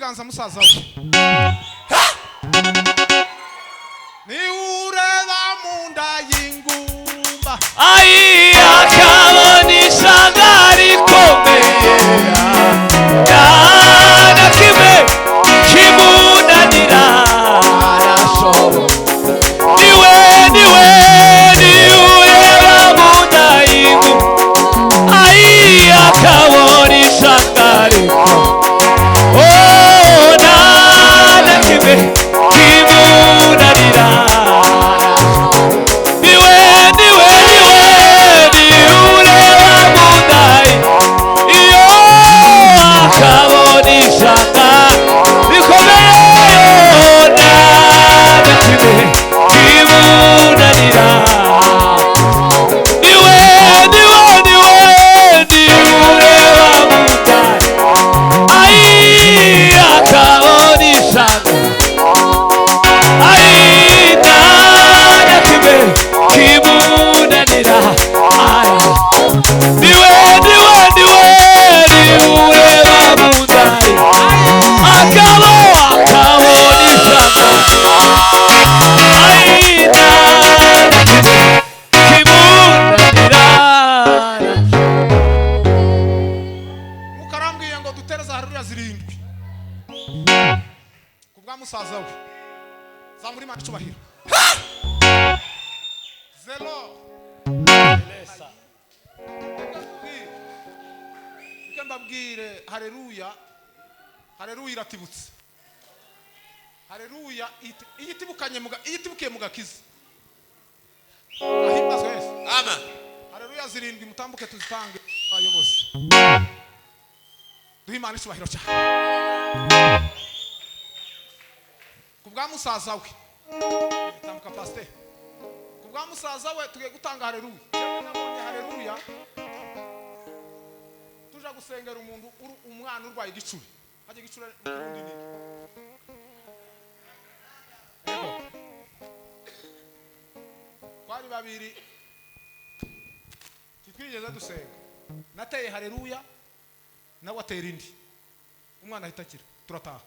Ibiganza musaza we. Niureba mu nda y'ingumba, Ai, akabona ishanga rikomeye, nta na kimwe kimunanira. Niwe, niwe, niureba mu nda y'ingumba, ai, akabona ishanga rikomeye, oh, nta na kimwe kimunanira. Niwe, niwe, niwe, niureba mu nda, iyo akabona ishanga rikomeye, nta na kimwe kimunanira. Niwe, niwe, niwe, niureba mu nda, ai, akabona ishanga, ai, nta na kimwe kimunanira. Aya, niwe, niwe, niwe, niureba mu nda, akabona ishanga, ai, nta na kimwe kimunanira. Mukarambwiye ngo dutere za haleluya 7 ku bwa musaza we. Zamura Imana icubahiro. Zero. Reka mbabwire, haleluya, haleluya iratibutse. Haleluya iyo itibukanye iyo itibukiye mu gakiza. Ahimbazwe Yesu. Amen. Haleluya 7 mutambuke tuzitange abayobozi. Duhe Imana icubahiro cyane. Ku bwa musaza we. Tambuka pasteur. Ku bwa musaza we tugiye gutanga haleluya. Jewe nabonye haleluya. Tuja gusengera umuntu umwana urwaye igicuri. Hajye igicuri mu Kirundi ni iki? Yego. Twari babiri titwigeze dusenga. Nateye haleluya nawe atera indi. Umwana ahita akira. Turataha.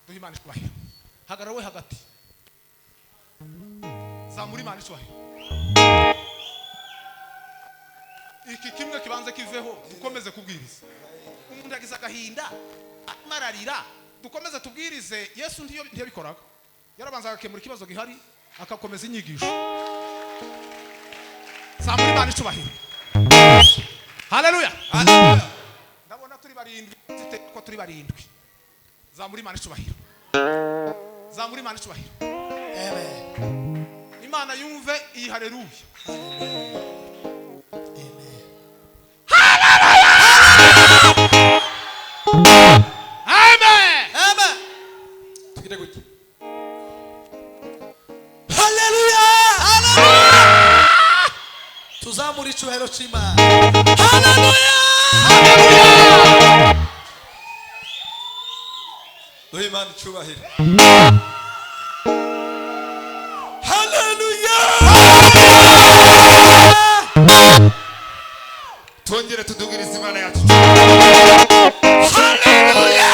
Duhe Imana icubahiro. Hagarara we hagati. Zamura Imana icubahiro. Iki kimwe kibanze kiveho dukomeze kubwiriza. Umuntu yagize agahinda amararira, dukomeze tubwirize. Yesu ntiyo ntiyabikoraga. Yarabanza agakemura ikibazo gihari akakomeza inyigisho. Zamura Imana icubahiro. Haleluya. Haleluya. Ndabona turi barindwi, zite ko turi barindwi. Zamura Imana icubahiro. Zamura Imana icubahiro. Amen. Imana yumve iyi haleluya. Amen. Amen. Amen. Tugire gutya. Haleluya. Haleluya. Tuzamura icyubahiro cy'Imana. Haleluya. Duhe Imana icubahiro. Haleluya. Twongere tudugirize Imana yacu. Haleluya.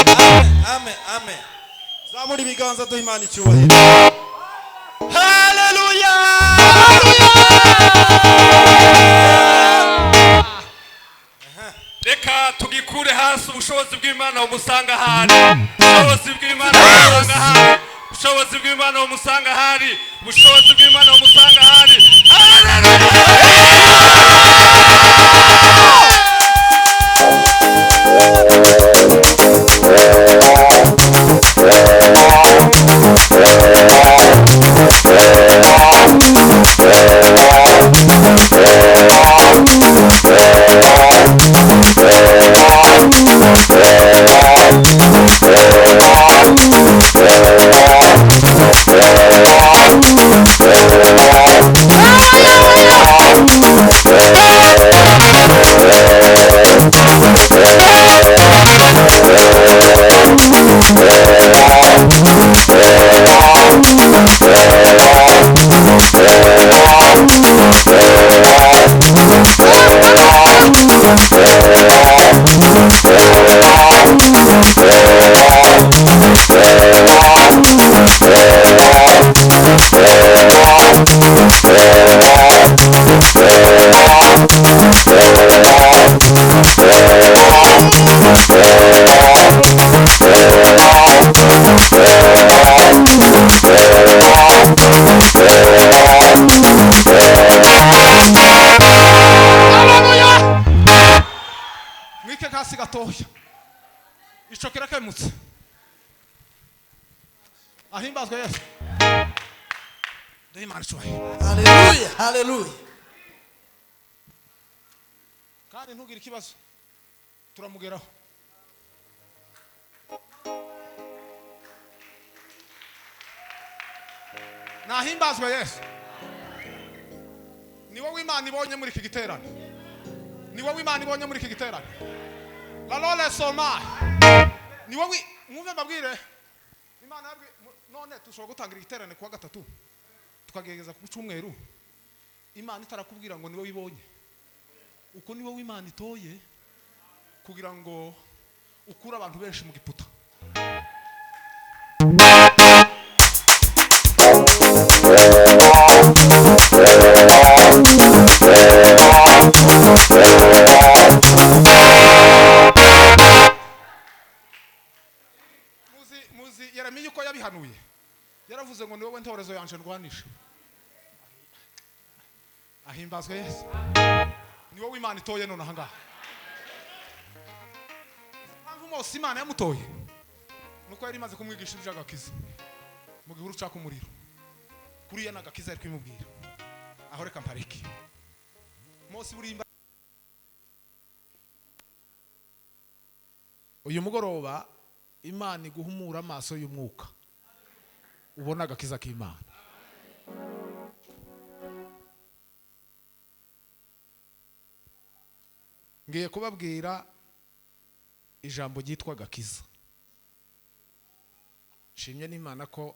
Amen, amen, amen. Zamura ibiganza duhe Imana icyubahiro. Haleluya. Reka tugikure hasi ubushobozi bw'Imana bumusanga ahari. Ubushobozi bw'Imana bumusanga ahari. Ubushobozi bw'Imana bumusanga ahari. Ubushobozi bw'Imana bumusanga ahari. Haleluya. Haleluya. Ico kirakemutse. Ahimbazwe Yesu. Duhe Imana icyubahiro. Haleluya, haleluya. Kandi ntugire ikibazo, turamugeraho. Nahimbazwe Yesu. Ni wowe Imana ibonye muri iki giterane. Ni wowe Imana ibonye muri iki giterane. La lole soma. Ni wowe, mwumve mbabwire. Imana yabwiye none dushobora gutangira igiterane kuwa gatatu tukagerageza ku cyumweru. Imana itarakubwira ngo ni wowe ibonye. Uko ni wowe Imana itoye kugira ngo ukure abantu benshi mu giputa. Muzi Yeremiya uko yabihanuye. Yaravuze ngo ni wowe ntorezo yanje ndwanisha. Ahimbazwe Yesu. Ni wowe Imana itoye none aha ngaha. Impamvu Mose Imana yamutoye nuko yari imaze kumwigisha iby'agakiza mu gihuru caka umuriro. Kuriya n'agakiza yari kwimubwira. Aho reka mpareke. Mose burimba. Uyu mugoroba Imana iguhumura amaso y'umwuka, ubona agakiza k'Imana. Ngiye kubabwira ijambo ryitwa agakiza. Nshimye n'Imana ko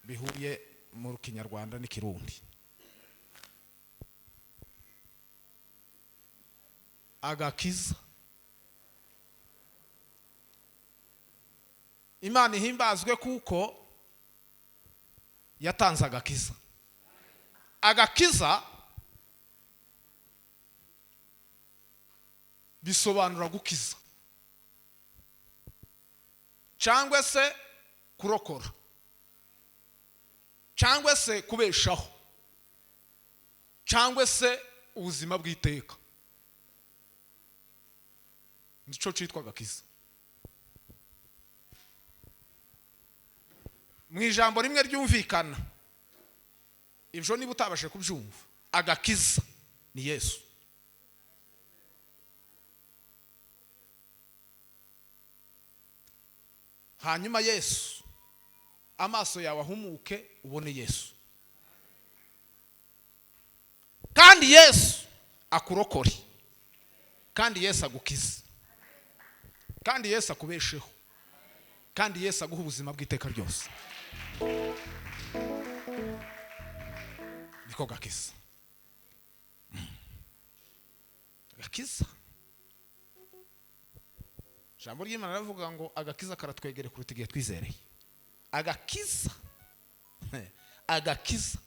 bihuye mu Kinyarwanda n'ikirundi. Agakiza. Imana ihimbazwe kuko yatanze agakiza. Agakiza bisobanura gukiza cyangwa se kurokora cyangwa se kubeshaho cyangwa se ubuzima bw'iteka. Nico citwa agakiza. Mu ijambo rimwe ryumvikana, ibyo niba utabashe kubyumva, agakiza ni Yesu. Hanyuma Yesu, amaso yawe ahumuke ubone Yesu, kandi Yesu akurokore, kandi Yesu agukize, kandi Yesu akubesheho, kandi Yesu aguha ubuzima bw'iteka ryose. Niko gakiza. Gakiza. Ijambo ry'Imana riravuga ngo agakiza karatwegere kuruta igihe twizereye. Agakiza. Agakiza.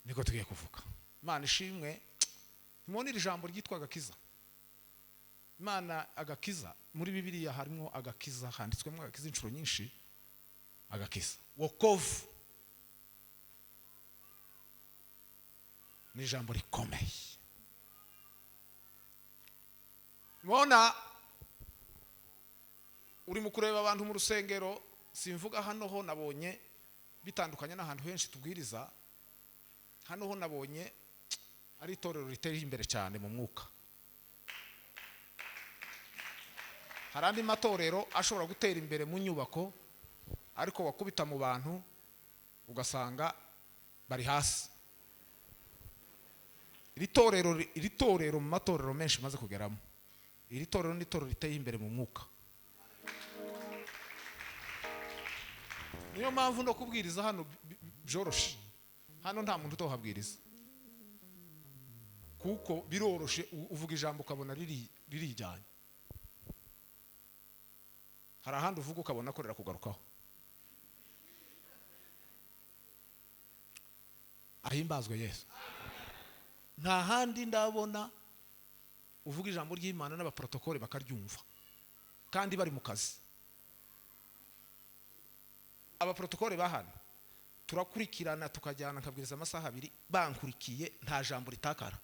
Niko tugiye kuvuga. Imana ishimwe. Nimubona iri jambo ryitwa agakiza. Imana agakiza muri Bibiliya harimo agakiza, handitswemo agakiza inshuro nyinshi. Agakiza, wokovu, ni ijambo rikomeye. Mubona uri mu kureba abantu mu rusengero, simvuga hano ho nabonye bitandukanye n'ahantu henshi tubwiriza. Hano ho nabonye ari itorero riteye imbere cyane mu mwuka. Hari andi matorero ashobora gutera imbere mu nyubako, ariko wakubita mu bantu ugasanga bari hasi. Iri torero mu matorero menshi maze kugeramo, iri torero ni itorero riteye imbere mu mwuka. Niyo mpamvu no kubwiriza hano byoroshe. Hano nta muntu utohabwiriza, kuko biroroshe. Uvuga ijambo ukabona ririjyanye. Hari ahandi uvuga ukabona akorera kugarukaho. Ahimbazwe Yesu. Nta handi ndabona uvuga ijambo ry'Imana n'abaprotokole bakaryumva kandi bari mu kazi. Abaprotokole bahano turakurikirana tukajyana nkabwiriza amasaha abiri, bankurikiye nta jambo ritakara.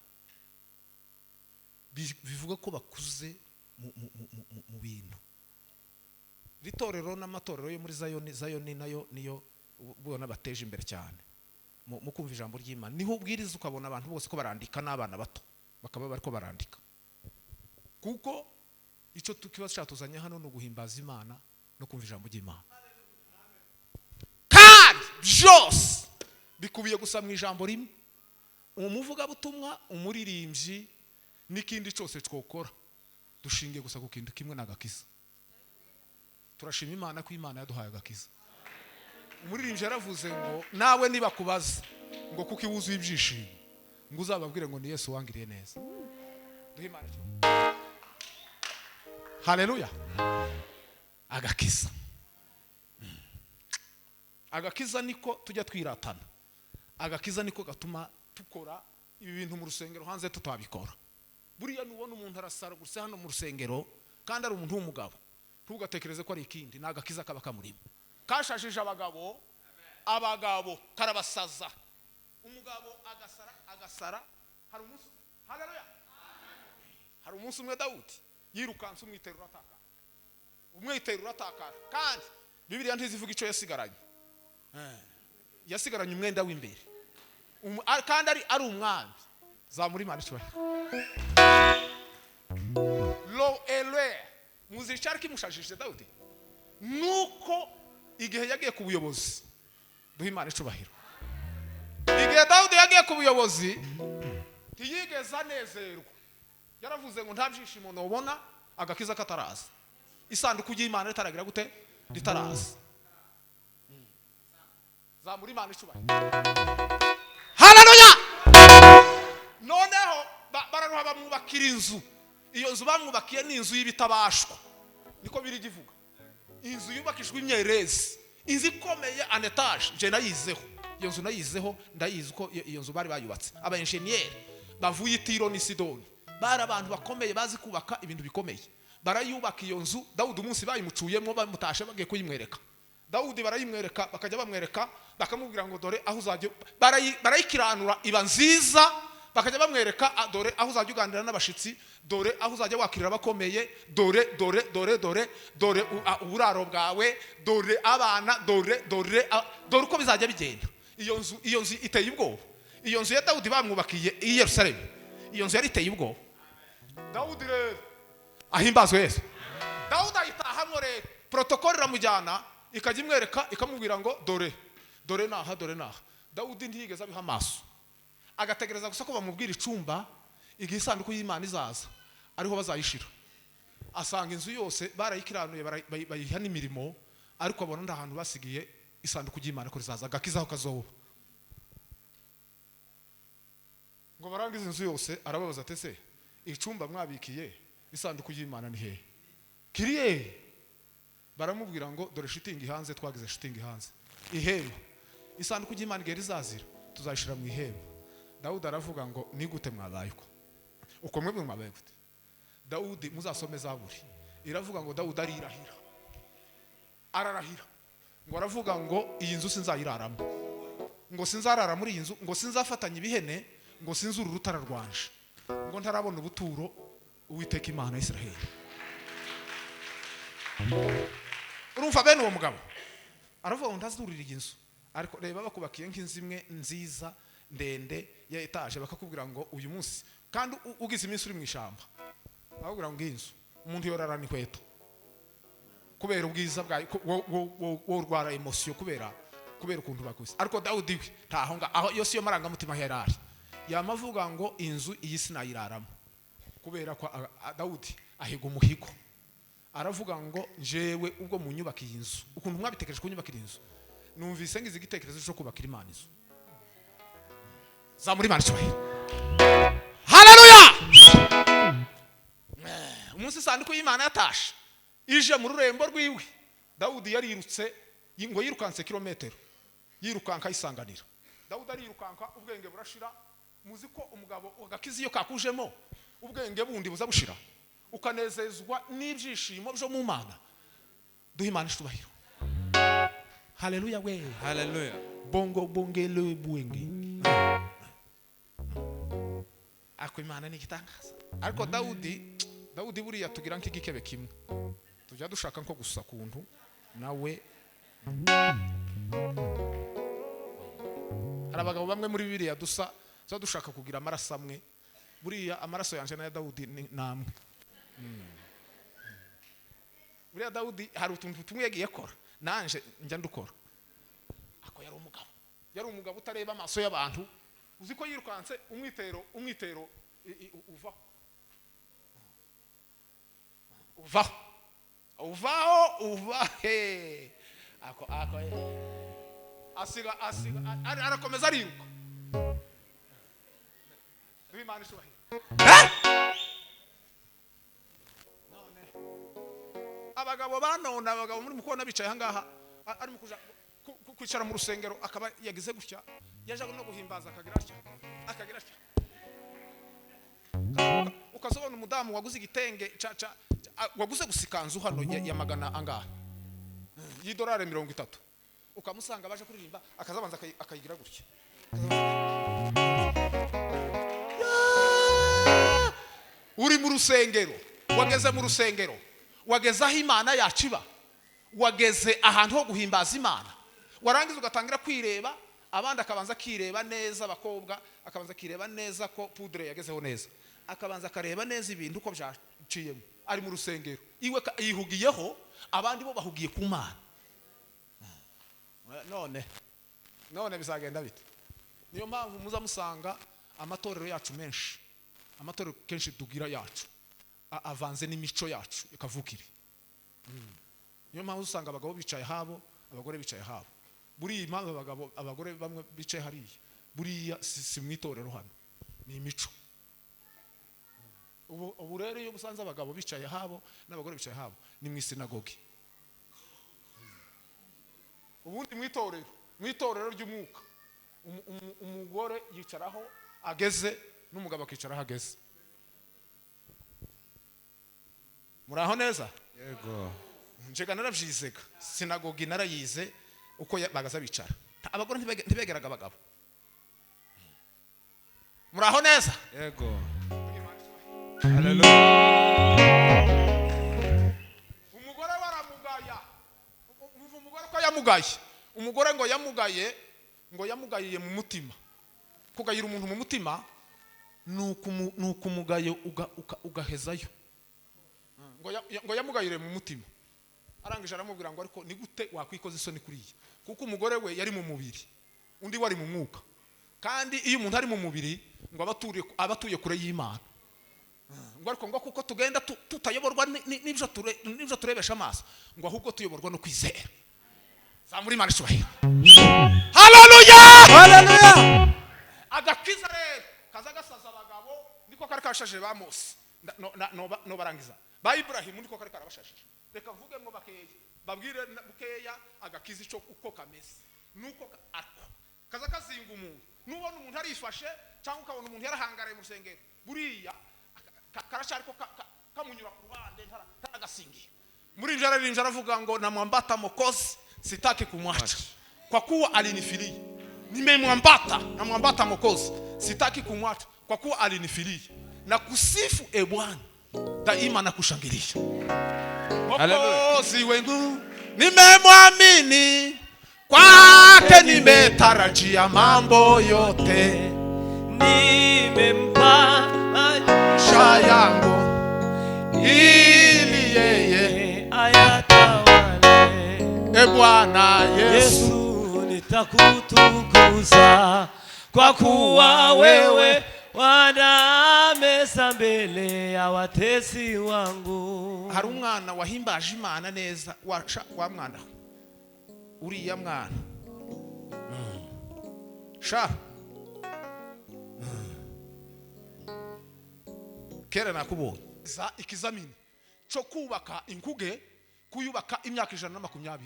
Bivuga ko bakuze mu bintu. Ritorero n'amatorero yo muri Zayoni nayo niyo ubona bateje imbere cyane mu kumva ijambo ry'Imana. Niho ubwiriza ukabona abantu bose ko barandika, n'abana bato bakaba bariko barandika, kuko icyo tukiba cyatuzanye hano no guhimbaza Imana no kumva ijambo ry'Imana. Kandi byose bikubiye gusa mu ijambo rimwe: umuvugabutumwa, umuririmbyi n'ikindi cyose twokora dushingiye gusa ku kintu kimwe, n'agakiza. Turashima Imana ko Imana yaduhaye agakiza. Umuririmbyi yaravuze ngo nawe nibakubaza ngo kuko iwuzuye ibyishimo, ngo uzababwire ngo ni Yesu wangiriye neza. Duhe Imana icyubahiro. Haleluya. Agakiza, agakiza niko tujya twiratana. Agakiza niko gatuma tukora ibi bintu mu rusengero, hanze tutabikora. Buriya nubona umuntu arasara gusa hano mu rusengero kandi ari umuntu w'umugabo, ntugatekereze ko ari ikindi, ni agakiza kaba kamurimo. Kashashije abagabo, abagabo karabasaza. Umugabo agasara agasara. Hari umunsi, haleluya, hari umunsi umwe Dawudi yirukanse umwitero uratakara, umwitero uratakara. Kandi Bibiliya ntizivuga icyo yasigaranye. Yasigaranye umwenda w'imbere, kandi ari umwami. Zamura Imana icyubahiro. Lo ele muzi icyari kimushajije Dawudi nuko igihe yagiye ku buyobozi. Duhe Imana icyubahiro. Igihe Dawudi yagiye ku buyobozi ntiyigeze anezerwa. Yaravuze ngo nta byishimo nobona agakiza kataraza, isanduku y'Imana ritaragira gute, ritaraza. Zamura Imana icyubahiro. Haleluya. Noneho bararuha bamwubakira inzu. Iyo nzu bamwubakiye ni inzu y'ibitabashwa, niko biri givuga. Inzu yubakishwe imyerezi, inzu ikomeye en etage. Je nayizeho iyo nzu, nayizeho, ndayizi ko iyo nzu bari bayubatse aba engineer bavuye i Tiro ni Sidoni, bari abantu bakomeye bazi kubaka ibintu bikomeye. Barayubaka iyo nzu. Dawudi umunsi bayimucuyemo bamutashe bagiye kuyimwereka, Dawudi barayimwereka, bakajya bamwereka bakamubwira ngo dore aho uzajya. Barayikiranura iba nziza, bakajya bamwereka dore aho uzajya uganira n'abashitsi, dore aho uzajya wakirira abakomeye, dore dore dore dore dore uburaro bwawe, dore abana, dore dore dore uko bizajya bigenda. Iyo nzu iteye ubwoba. Iyo nzu ya Dawudi bamwubakiye i Yerusalemu, iyo nzu yari iteye ubwoba. Dawudi rero ahimbazwe Yesu. Dawudi ayitahamo rero, protokole iramujyana ikajya imwereka ikamubwira ngo dore dore naha, dore naha. Dawudi ntiyigeze abiha amaso, agategereza gusa ko bamubwira icumba igihe isanduku y'Imana izaza ariho bazayishira. Asanga inzu yose barayikiranuye, bayiha n'imirimo, ariko abona nta hantu basigiye isanduku y'Imana ko rizaza, agakizaho kazoba. Ngo barangize inzu yose, arababaza ati se icumba mwabikiye isanduku y'Imana ni hehe? Kiriye. Baramubwira ngo dore shitingi hanze, twagize shitingi hanze, ihema. Isanduku y'Imana igihe rizazira tuzayishira mu ihema. Dawudi aravuga ngo ni gute mwabaye uko? Uko mwebwe mwabaye gute? Dawudi muzasome Zaburi, iravuga ngo Dawudi arirahira, ararahira ngo aravuga ngo iyi nzu sinzayiraramo, ngo sinzarara muri iyi nzu, ngo sinzafatanya ibihene, ngo sinzura urutara rwanje, ngo ntarabona ubuturo Uwiteka Imana ya Israheli. Urumva bene uwo mugabo aravuga ngo ntazurira iyi nzu, ariko reba bakubakiye nk'inzu imwe nziza ndende ya etaje, bakakubwira ngo uyu munsi, kandi ugize iminsi uri mu ishamba, bakakubwira ngo inzu umuntu yorarana inkweto kubera ubwiza bwayo, wo urwara emotion kubera ukuntu bakuze. Ariko Dawudi we ntaho nga aho yose iyo marangamutima yarari yamavuga ngo inzu iyi sinayiraramo, kubera ko Dawudi ahiga umuhigo. Aravuga ngo njewe ubwo munyubaka iyi nzu, ukuntu mwabitekereje kunyubakira inzu, numvise ngize igitekerezo cyo kubakira Imana inzu. Zamura Imana icyubahiro. Haleluya. Umunsi isanduku y'Imana yatashe ije mu rurembo rwiwe, Dawudi yarirutse ngo yirukanse kilometero, yirukanka isanganira. Dawudi arirukanka ubwenge burashira. Muzi ko umugabo agakiza iyo kakujemo ubwenge bundi buza bushira, ukanezezwa n'ibyishimo byo mu Mana. Duhe Imana icyubahiro. Haleluya we. Haleluya. Bongo bongele bwenge. Ako Imana ni igitangaza. Ariko Dawudi buriya tugira nk'igikebe kimwe, tujya dushaka nko gusa kuntu nawe. Hari abagabo bamwe muri Bibiliya dusa tuba dushaka kugira amaraso amwe. Buriya amaraso yanje n'aya Dawudi ni namwe. Buriya Dawudi hari utuntu tumwe yagiye akora nanje njya ndukora. Ako yari umugabo, yari umugabo utareba amaso y'abantu. Uzi ko yirukanse umwitero uvaho uvaho he ako asiga arakomeza ariruka. Imana ishubahiro. None abagabo banone, abagabo muri mukubona bicaye ahangaha, ari mukuja kwicara mu rusengero akaba yagize gutya, yaje no guhimbaza akagira atya. Ukazobona umudamu waguze igitenge waguze gusikanzu hano ya magana angaha y'idolari 30, ukamusanga baje kuririmba akazabanza akayigira gutya. Uri mu rusengero, wageze mu rusengero, wageze aho Imana yaciba, wageze ahantu ho guhimbaza Imana, warangiza ugatangira kwireba abandi, akabanza kireba neza abakobwa, akabanza kireba neza ko poudre yagezeho neza, akabanza akareba neza ibintu uko byaciyemo. Ari mu rusengero iwe yihugiyeho, abandi bo bahugiye ku Mana. None bizagenda bite? Niyo mpamvu muza musanga amatorero yacu menshi, amatorero kenshi tugira yacu avanze n'imico yacu ikavukire. Niyo mpamvu usanga abagabo bicaye habo, abagore bicaye habo. Buriya impamvu abagabo abagore bamwe bicaye hariya, buriya si mu itorero hano, ni imico. Ubu rero iyo usanze abagabo bicaye habo n'abagore bicaye habo, ni mu isinagogi. Ubundi mu itorero ry'umwuka, umugore yicaraho ageze n'umugabo akicaraho ageze. Muraho neza? Yego. Njega naravyizega, sinagogi narayize uko bagaza bicara. Abagore ntibegeraga abagabo. Muraho neza? Yego. Haleluya. Umugore waramugaya. Umugore ko yamugaye. Umugore ngo yamugaye, ngo yamugayiye mu mutima. Kugayira umuntu mu mutima nukumugaye ugahezayo. Ngo yamugayire mu mutima. Arangije aramubwira ngo ariko ni gute wakwikoza isoni kuriya? Kuko umugore we yari mu mubiri, undi wari mu mwuka. Kandi iyo umuntu ari mu mubiri ngo abatuye kure y'Imana. Ngo ariko ngo kuko tugenda tutayoborwa n'ibyo turebesha amaso, ngo ahubwo tuyoborwa no kwizera. Zamuri Imana ishubahiro. Haleluya! Haleluya! Agakiza rero kaza gasaza abagabo, niko kari kashaje ba Mose no barangiza ba Ibrahimu, niko kari karabashashije. Reka mvuge ngo bakeya babwire bukeya agakiza ico uko kameze nuko ako kaza kazinga umuntu. Nubona umuntu arifashe cyangwa ukabona umuntu yarahangaraye mu rusengero, buriya karashari ko kamunyura ku ruhande ntaragasingiye. Muri njara rinjara avuga ngo namwambata Mwokozi sitaki kumwacha kwa kuwa alinifilia. Nimemwambata, namwambata Mwokozi sitaki kumwacha kwa kuwa alinifilia. Na kusifu e Bwana daima na kushangilia. Mwokozi wangu nimemwamini, kwake nimetarajia mambo yote. Nimempa maisha yangu ili yeye ayatawale. E Bwana Yesu, nitakutukuza kwa kuwa wewe wanameza mbele ya watesi wangu. Hari umwana wahimbaje Imana neza, wa mwana uriya mwana sha kera nakubonye za ikizamini cyo kubaka inkuge, kuyubaka imyaka 120.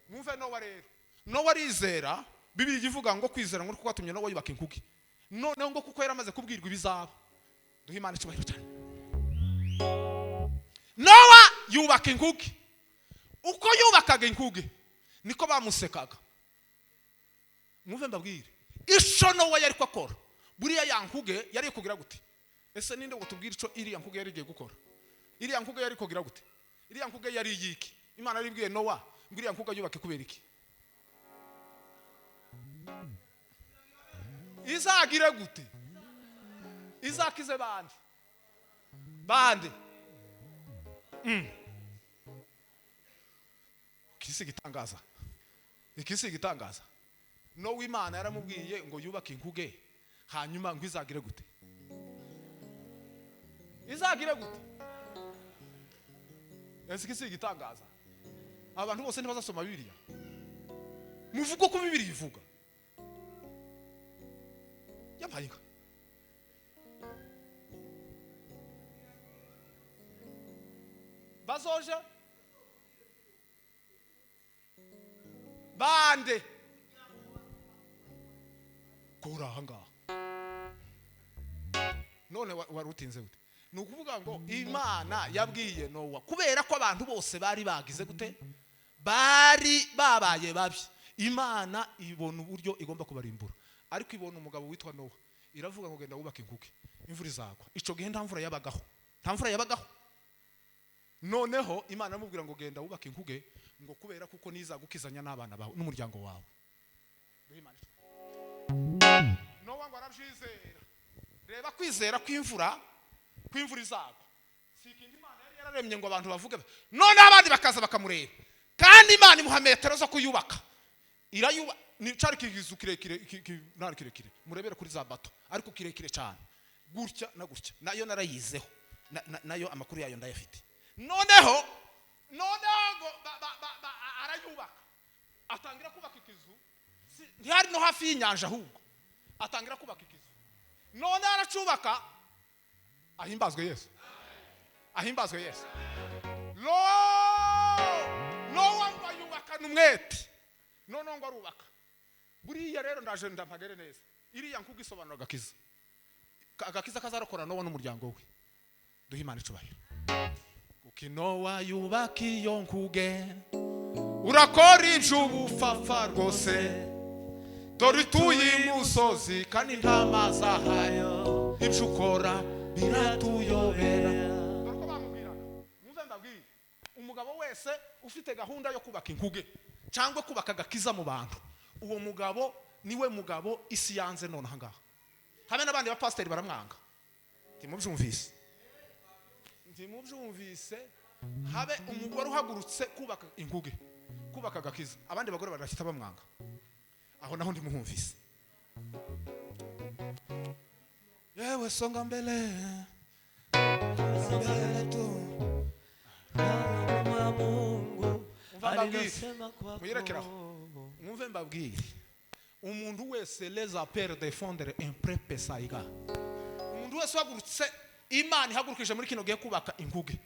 Mwumve Nowa rero, Nowa arizera. Bibiliya ivuga ngo kwizera ngo kwatumye Nowa yubaka inkuge. Noneho ngo kuko yaramaze kubwirwa ibizaba. Duhe Imana icyubahiro cyane. Nowa yubaka inkuge. Uko yubakaga inkuge niko bamusekaga. Mwumve mbabwire, isho Nowa yari kwakora, buriya ya nkuge yari kugira gute? Ese ninde ngo tubwire ico iriya nkuge yari igiye gukora? Iriya nkuge yari kugira gute? Iriya nkuge yari yiki? Imana yaribwiye Nowa ngo iriya nkuge yubake kubera iki? Izagire gute? Izakize bande? Bande. Ikisi gitangaza. Ikisi gitangaza. Nowa Imana yaramubwiye ngo yubake inkuge hanyuma ngo izagire gute? Izagire gute? Ese ikisi gitangaza. Abantu bose ntibazasoma Bibiliya. Muvuga ko Bibiliya ivuga. Yampaye inka. Bazoje bande kura ahangaha. None warutinze gute? Ni ukuvuga ngo Imana yabwiye Nowa kubera ko abantu bose bari bagize gute? Bari babaye babi. Imana ibona uburyo igomba kubarimbura, ariko ibona umugabo witwa Nowa iravuga ngo genda wubake inkuge, imvura izagwa. Ico gihe nta mvura yabagaho, nta mvura yabagaho. Noneho Imana amubwira ngo genda wubake inkuge ngo kubera kuko nizagukizanya n'abana bawe n'umuryango wawe. Nowa ngo arabyizera. Reba kwizera kw'imvura, kw'imvura izagwa. Si ikindi Imana yari yararemye ngo abantu bavuge, none abandi bakaza bakamureba. Kandi Imana imuha metero zo kuyubaka. Irayuba ni cari kigizu kirekire, ntari kirekire. Murebere kuri za bato, ariko kirekire cyane. Gutya na gutya. Nayo narayizeho. Nayo amakuru yayo ndayafite. Noneho ngo arayubaka. Atangira kubaka ikizu. Ntihari no hafi y'inyanja ahubwo. Atangira kubaka ikizu. None aracubaka. Ahimbazwe Yesu. Ahimbazwe Yesu. Nowa ngo ayubakana umwete. None ngo arubaka. Buriya rero ndaje ndampagere neza. Iriya nkuge isobanura agakiza. Agakiza kazarokora Nowa n'umuryango we. Duhe Imana icubahiro. Kuko Nowa yubaka iyo nkuge, urakora iby'ubupfapfa rwose. Dore utuye imusozi kandi nta mazi ahayo, ibyo ukora biratuyobera. Dore uko bamubwiraga. Mwumve mbabwire, umugabo wese ufite gahunda yo kubaka inkuge cyangwa kubaka agakiza mu bantu, uwo mugabo niwe mugabo isi yanze none ahangaha. Habe n'abandi bapasiteri baramwanga. Ntimubyumvise. Ntimubyumvise. Habe umugore uhagurutse kubaka inkuge, kubaka agakiza, abandi bagore barashyita bamwanga. Aho naho ndimuhumvise. Yewe songa mbele, mbele tu. Muyirekeraho. Mwumve mbabwire. Umuntu wese les appels défendre un prepesaiga. Umuntu wese uhagurutse, Imana ihagurukije muri kino gihe kubaka inkuge,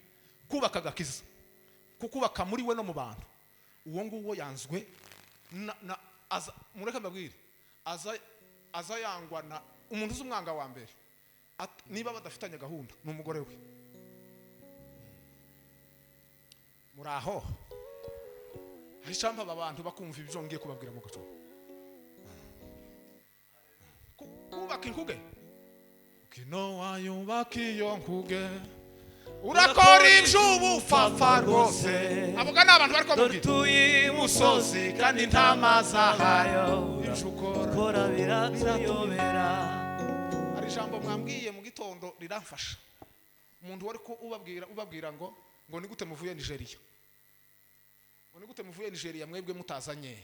kubaka agakiza, kukubaka muri we no mu bantu, uwo nguwo yanzwe na aza. Mureke mbabwire, aza yangwa na umuntu uzi umwanga wa mbere niba badafitanye gahunda ni umugore we. Muraho icampa abantu bakumva ibyo ngiye kubabwira mu gaco. Kubaka inkuge. Nowa yubaka iyo nkuge, urakora iby'ubupfapfa rwose. Abo ni abantu bari kumubwira. Utuye imusozi kandi nta mazi ahayo, ibyo ukora biratuyobera. Hari ijambo mwambwiye mu gitondo riramfasha. Umuntu wari ko ubabwira ngo ni gute muvuye Nigeria? Ngo ni gute muvuye Nigeria mwebwe mutazanye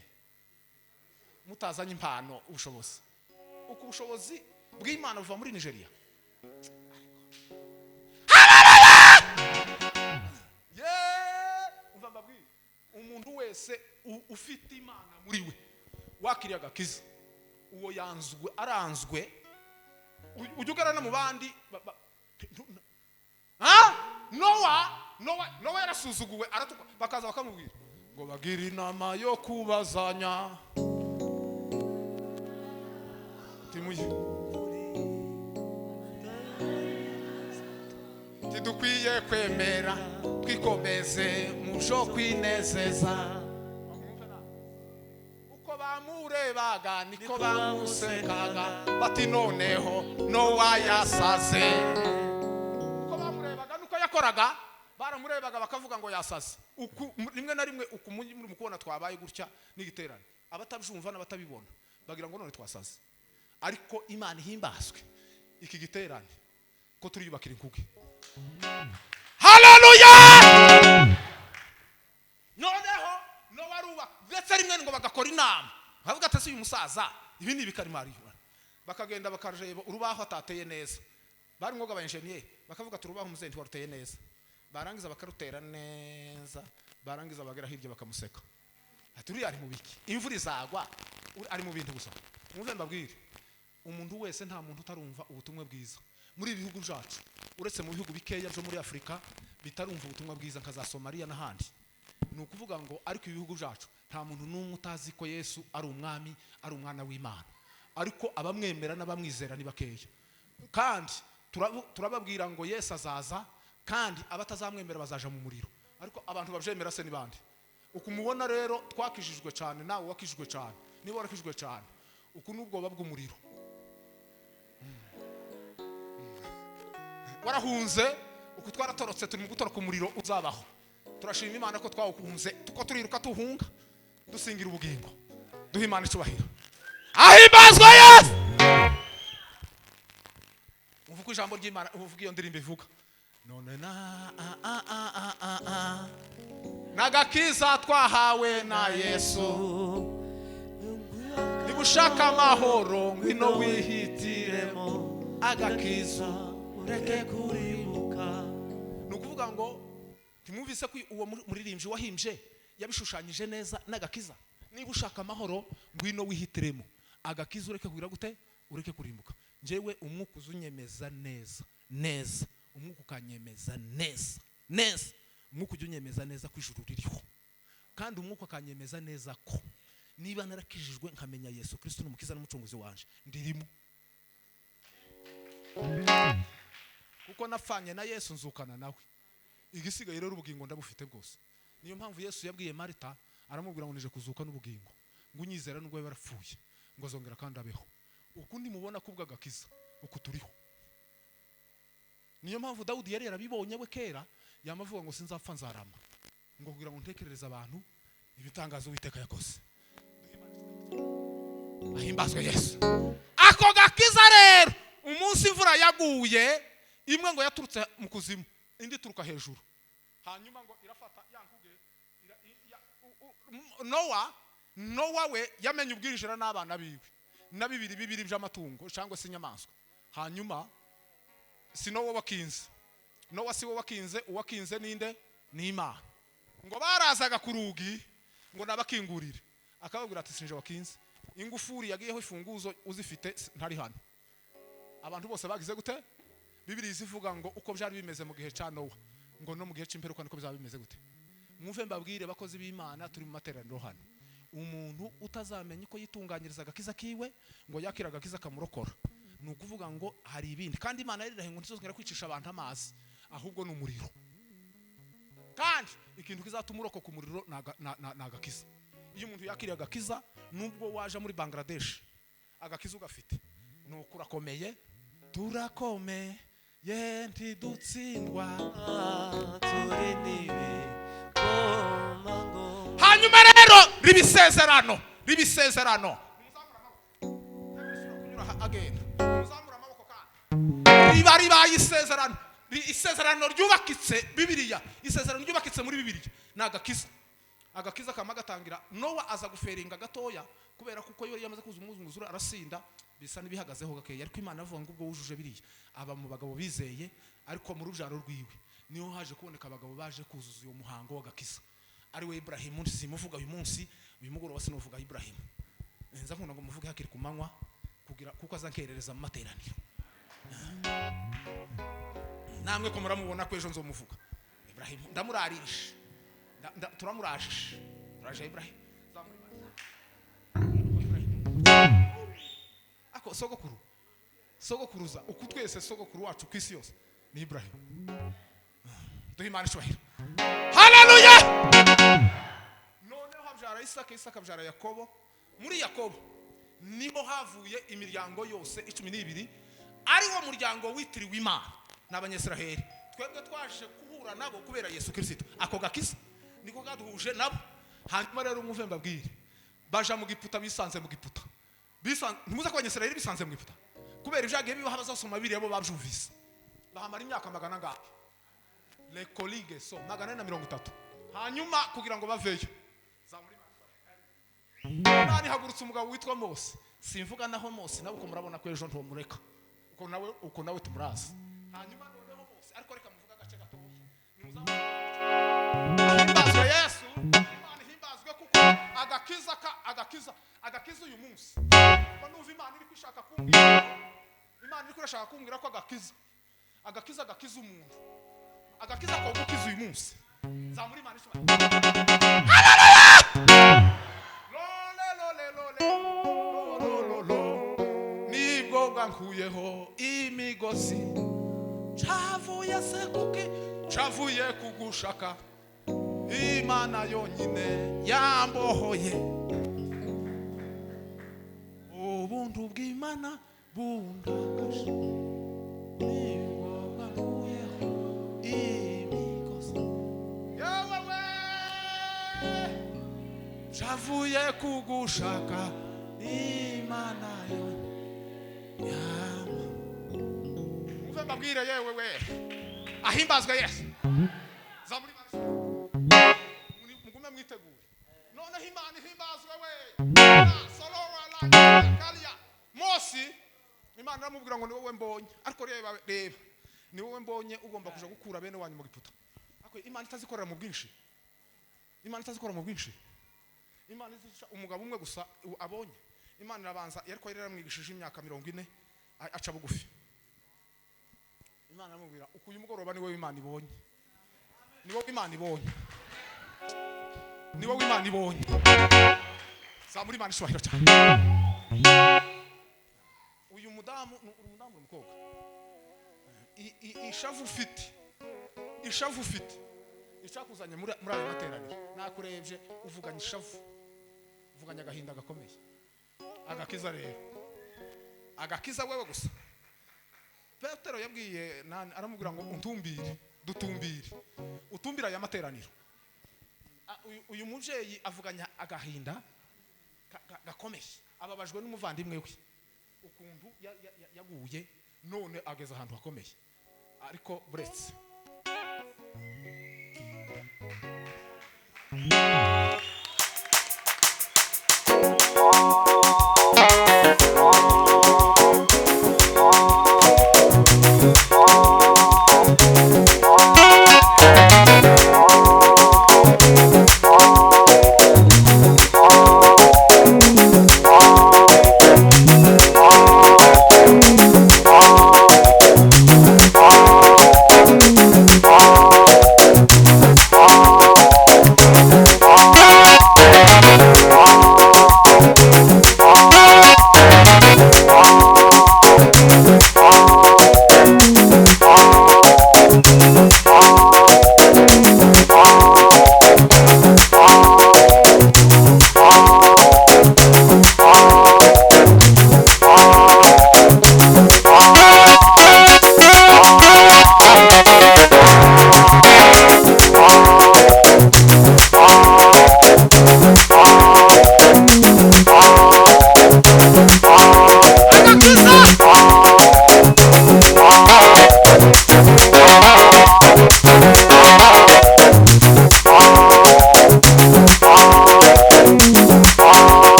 impano ubushobozi. Uko ubushobozi bw'Imana buva muri Nigeria. Umva mbabwire, umuntu wese ufite Imana muri we wakiriye agakiza, uwo yanzwe aranzwe. Ujya ugarana mu bandi. Nowa yarasuzuguwe aratukwa, bakaza bakamubwira ngo bagira inama yo kubazanya. Timuye tidukwiye kwemera twikomeze mu byo kwinezeza. Uko Uko bamurebaga niko bamusekaga, bati noneho Nowa yasaze. Uko bamurebaga nuko yakoraga, baramurebaga bakavuga ngo yasaze. Uku rimwe na rimwe uku muri mu kubona twabaye gutya n'igiterane, abatabyumva n'abatabibona bagira ngo none twasaze. Ariko Imana ihimbazwe, iki giterane ko turiyubakira inkuge. Haleluya! Noneho Nowa arubaka, ndetse rimwe ngo bagakora inama, bavuga ati ese uyu musaza ibi ni ibikarimari. Bakagenda bakareba urubaho atateye neza, bari mwoga aba engineer, bakavuga ati urubaho muzehe ntiwaruteye neza. Barangiza bakarutera neza, barangiza bagera hirya bakamuseka, ati uriya ari mu biki, imvura izagwa, ari mu bintu gusa. Mwumve mbabwire, umuntu wese, nta muntu utarumva ubutumwa bwiza muri ibi bihugu byacu, uretse mu bihugu bikeya byo muri Afurika bitarumva ubutumwa bwiza nka za Somaliya n'ahandi. Ni ukuvuga ngo ariko ibihugu byacu nta muntu n'umwe utazi ko Yesu ari umwami, ari umwana w'Imana, ariko abamwemera n'abamwizera ni bakeya. Kandi turababwira ngo Yesu azaza, kandi abatazamwemera bazaja mu muriro. Ariko abantu babyemera se ni bande? Ukumubona rero twakijijwe cyane, nawe wakijijwe cyane, niba warakijijwe cyane, uku n'ubwoba bw'umuriro. Warahunze, uku twaratorotse, turi mu gutoroka umuriro uzabaho. Turashima Imana ko twawukunze, tuko turiruka tuhunga dusingira ubugingo. Duha Imana icyubahiro. Ahimbazwe Yesu. Uvuga ijambo ry'Imana, uvuga iyo ndirimbo ivuga none na a a a a a a nagakiza twahawe na Yesu, niba ushaka amahoro ngwino wihitiremo agakiza ureke kurimbuka. Ni ukuvuga ngo ntimwumvise ko uwo muririmbyi wahimbye yabishushanyije neza n'agakiza. Niba ushaka amahoro ngwino wihitiremo agakiza, ureke kugira gute, ureke kurimbuka. Njyewe umwuka uzunyemeza neza neza, umwuka ukanyemeza neza neza, umwuka ujya unyemeza neza ko ijuru ririho, kandi umwuka akanyemeza neza ko niba narakijijwe nkamenya Yesu Kristo n'umukiza n'umucunguzi wanje ndirimo, kuko napfanye na Yesu nzukana nawe. Igisigaye rero ubugingo ndabufite bwose. Niyo mpamvu Yesu yabwiye Marita, aramubwira ngo nije kuzuka n'ubugingo, ngo unyizera nubwo yarapfuye ngo azongera kandi abeho. Ukundi mubona kubwa agakiza uku turiho. Niyo mpamvu Dawudi yari yarabibonye we kera, yamavuga ngo sinzapfa nzarama, ngo kugira ngo ntekerereze abantu ibitangazo Uwiteka yakoze. Ahimbazwe Yesu. Ako gakiza rero, umunsi imvura yaguye, imwe ngo yaturutse mu kuzimu, indi ituruka hejuru, hanyuma ngo irafata ya nkuge. Nowa we yamenye ubwirijira n'abana biwe na bibiri bibiri by'amatungo cyangwa se inyamaswa. Hanyuma si Nowa wakinze, Nowa si we wakinze, uwakinze ninde? Ni Imana. Ngo barazaga ku rugi ngo nabakingurire, akababwira ati sinje wakinze, ingufuri yagiyeho ifunguzo uzifite ntari hano. Abantu bose bagize gute? Bibiliya izivuga ngo uko byari bimeze mu gihe cya Nowa, ngo no mu gihe cy'imperuka niko bizaba bimeze gute. Mwumve mbabwire bakozi b'Imana, turi mu materaniro hano, umuntu utazamenya uko yitunganyiriza agakiza kiwe ngo yakira agakiza kamurokora, ni ukuvuga ngo hari ibindi. Kandi Imana yarirahiye ngo ntizongera kwicisha abantu amazi, ahubwo ni umuriro. Kandi ikintu kizatuma urokoka umuriro ni agakiza. Iyo umuntu yakiriye agakiza, nubwo waje muri Bangladesh agakiza ugafite, ni uko urakomeye. Turakomeye ntidutsindwa, turi n'ibikomangoma. Hanyuma rero ribisezerano, ribisezerano. Agenda muzamura amaboko, kandi riba ribaye isezerano, isezerano ryubakitse Bibiliya, isezerano ryubakitse muri Bibiliya ni agakiza. Agakiza kama gatangira Nowa aza guferinga gatoya, kubera kuko iyo yamaze kuza umwuzure arasinda, bisa n'ibihagazeho gakeya. Ariko Imana avuga ngo ubwo wujuje biriya, aba mu bagabo bizeye, ariko mu rubyaro rwiwe niho haje kuboneka abagabo baje kuzuza uyo muhango w'agakiza, ari we Ibrahimu. Simuvuga uyu munsi, uyu mugoroba sinuvuga Ibrahimu, nza nkunda ngo muvuge hakiri ku manywa, kugira kuko azankerereza mu materaniro. Namwe ko muramubona ko ejo nzomuvuga Ibrahimu, ndamurarisha, turamurajije, turaje Ibrahimu. Ako sogokuru, sogokuruza uku twese, sogokuru wacu ku isi yose ni Ibrahimu. Duhe Imana icyubahiro. Haleluya. Noneho abyara Isaka, Isaka abyara Yakobo. Muri Yakobo niho havuye imiryango yose 12, ari wo muryango witiriwe Imana n'Abanyisiraheli. Twebwe twaje guhura nabo kubera Yesu Kristo. Ako gakiza niko kaduhuje nabo. Hanyuma rero mwumve mbabwire, baja mu Giputa, bisanze mu Giputa. Ntimuze ko Abanyisiraheli bisanze mu Giputa kubera ibyagiye bibaho. Abazasoma biriya bo babyumvise. Bahamara imyaka magana angahe? Les collègues so 430. Hanyuma kugira ngo baveyo, Imana ihagurutse umugabo witwa Mose. Simvuga naho Mose nawe uko murabona ko ejo ntomureka, uko nawe, uko nawe tumurazi. Hanyuma noneho Mose, ariko reka muvuga agace gatoya. Himbazwe Yesu. Imana ihimbazwe, kuko agakiza ka agakiza agakiza uyu munsi, ko numva Imana iri kwishaka kumbwira, Imana iri kurashaka kumbwira ko agakiza agakiza umuntu, agakiza ko gukiza uyu munsi. Zamura Imana ishobora. Lole lole lole lo lo lo, nibwo bwankuyeho imigozi. Cavuye se kuki? Cavuye kugushaka Imana yonyine yambohoye. Ubuntu bw'Imana bundakaje, nibwo bwankuyeho imigozi. Yewe we, cavuye kugushaka Imana yonyine yama. Mwumve mbabwire, yewe we, ahimbazwe Yesu. Zamura Imana, mugume mwitegure. Noneho Imana ihimbazwe we. Solora la kalia. Mosi, Imana iramubwira ngo ni wowe mbonye, ariko reba reba, ni wowe mbonye ugomba kuja gukura bene wanyu mu Giputa. Ariko Imana itazikorera mu bwinshi, Imana itazikorera mu bwinshi. Imana izisha umugabo umwe gusa abonye. Imana irabanza, ariko yari yaramwigishije imyaka 40, aca bugufi. Imana iramubwira uku: uyu mugoroba ni wowe Imana ibonye, ni wowe Imana ibonye, ni wowe Imana ibonye. Zamura Imana ishubahiro cyane. Uyu mudamu ni umudamu, ni umukobwa. Ishavu ufite, ishavu ufite icyakuzanye muri ayo materaniro, nakurebye uvuganye ishavu, uvuganye agahinda gakomeye. Agakiza rero, agakiza wewe gusa. Petero yabwiye nani? Aramubwira ngo untumbire, dutumbire, utumbire aya materaniro. Uyu mubyeyi avuganya agahinda gakomeye, ababajwe n'umuvandimwe we ukuntu yaguye none ageze ahantu hakomeye. Ariko buretse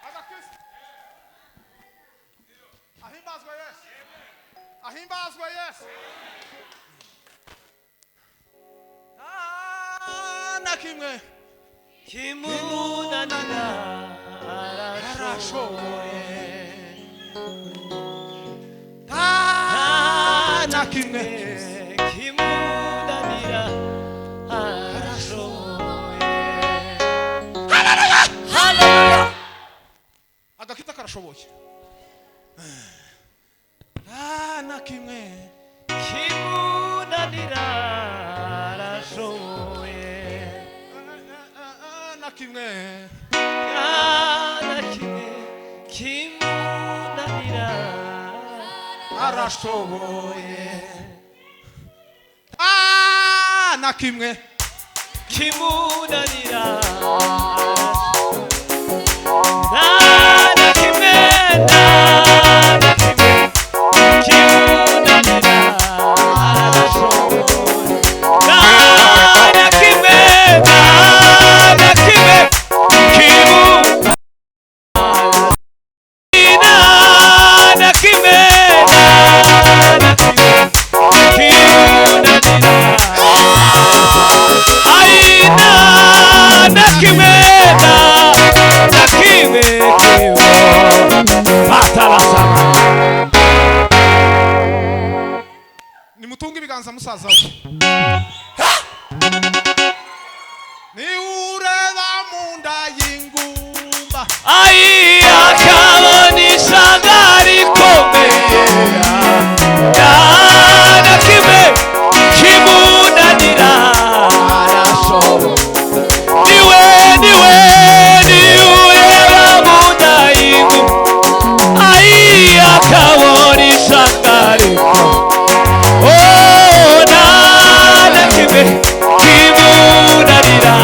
agakiza. Ahimbazwe Yesu, ahimbazwe Yesu. Nta na kimwe kimunanira, arashoboye. Nta na kimwe kimunanira, arashoboye. Haleluya. Agakiza karashoboye. Nta Na kimwe kimunanira, arashoboye. Na kimwe Na kimwe kimunanira, arashoboye. Ah, na kimwe kimunanira, na kimwe, na kimwe kimunanira, arashoboye. Na kimwe, na kimwe kimunanira, na kimwe, na kimwe kimunanira. Aina na kimwe, na kimwe kiwo atarasama. Nimutunge ibiganza musaza we. Niureba mu nda y'ingumba, Ai, akabona ishanga rikomeye, na kimwe kimunanira, arashoboye. Niwe, niwe, niureba mu nda y'ingumba, ai, akabona ishanga rikomeye. Oh, na kimwe kimunanira.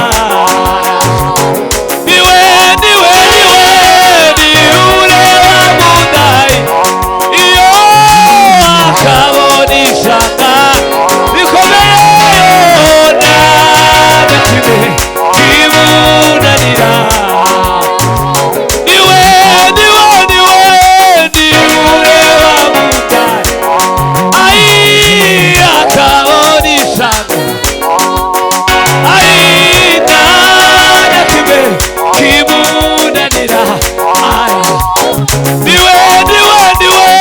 Niwe, niwe, niwe, niureba mu nda, iyo akabona ishanga rikomeye, na kimwe kimunanira. Niwe, niwe, niwe, niureba mu nda, ai, akabona ishanga, ai, na kimwe kimunanira. Ara niwe, niwe, niwe,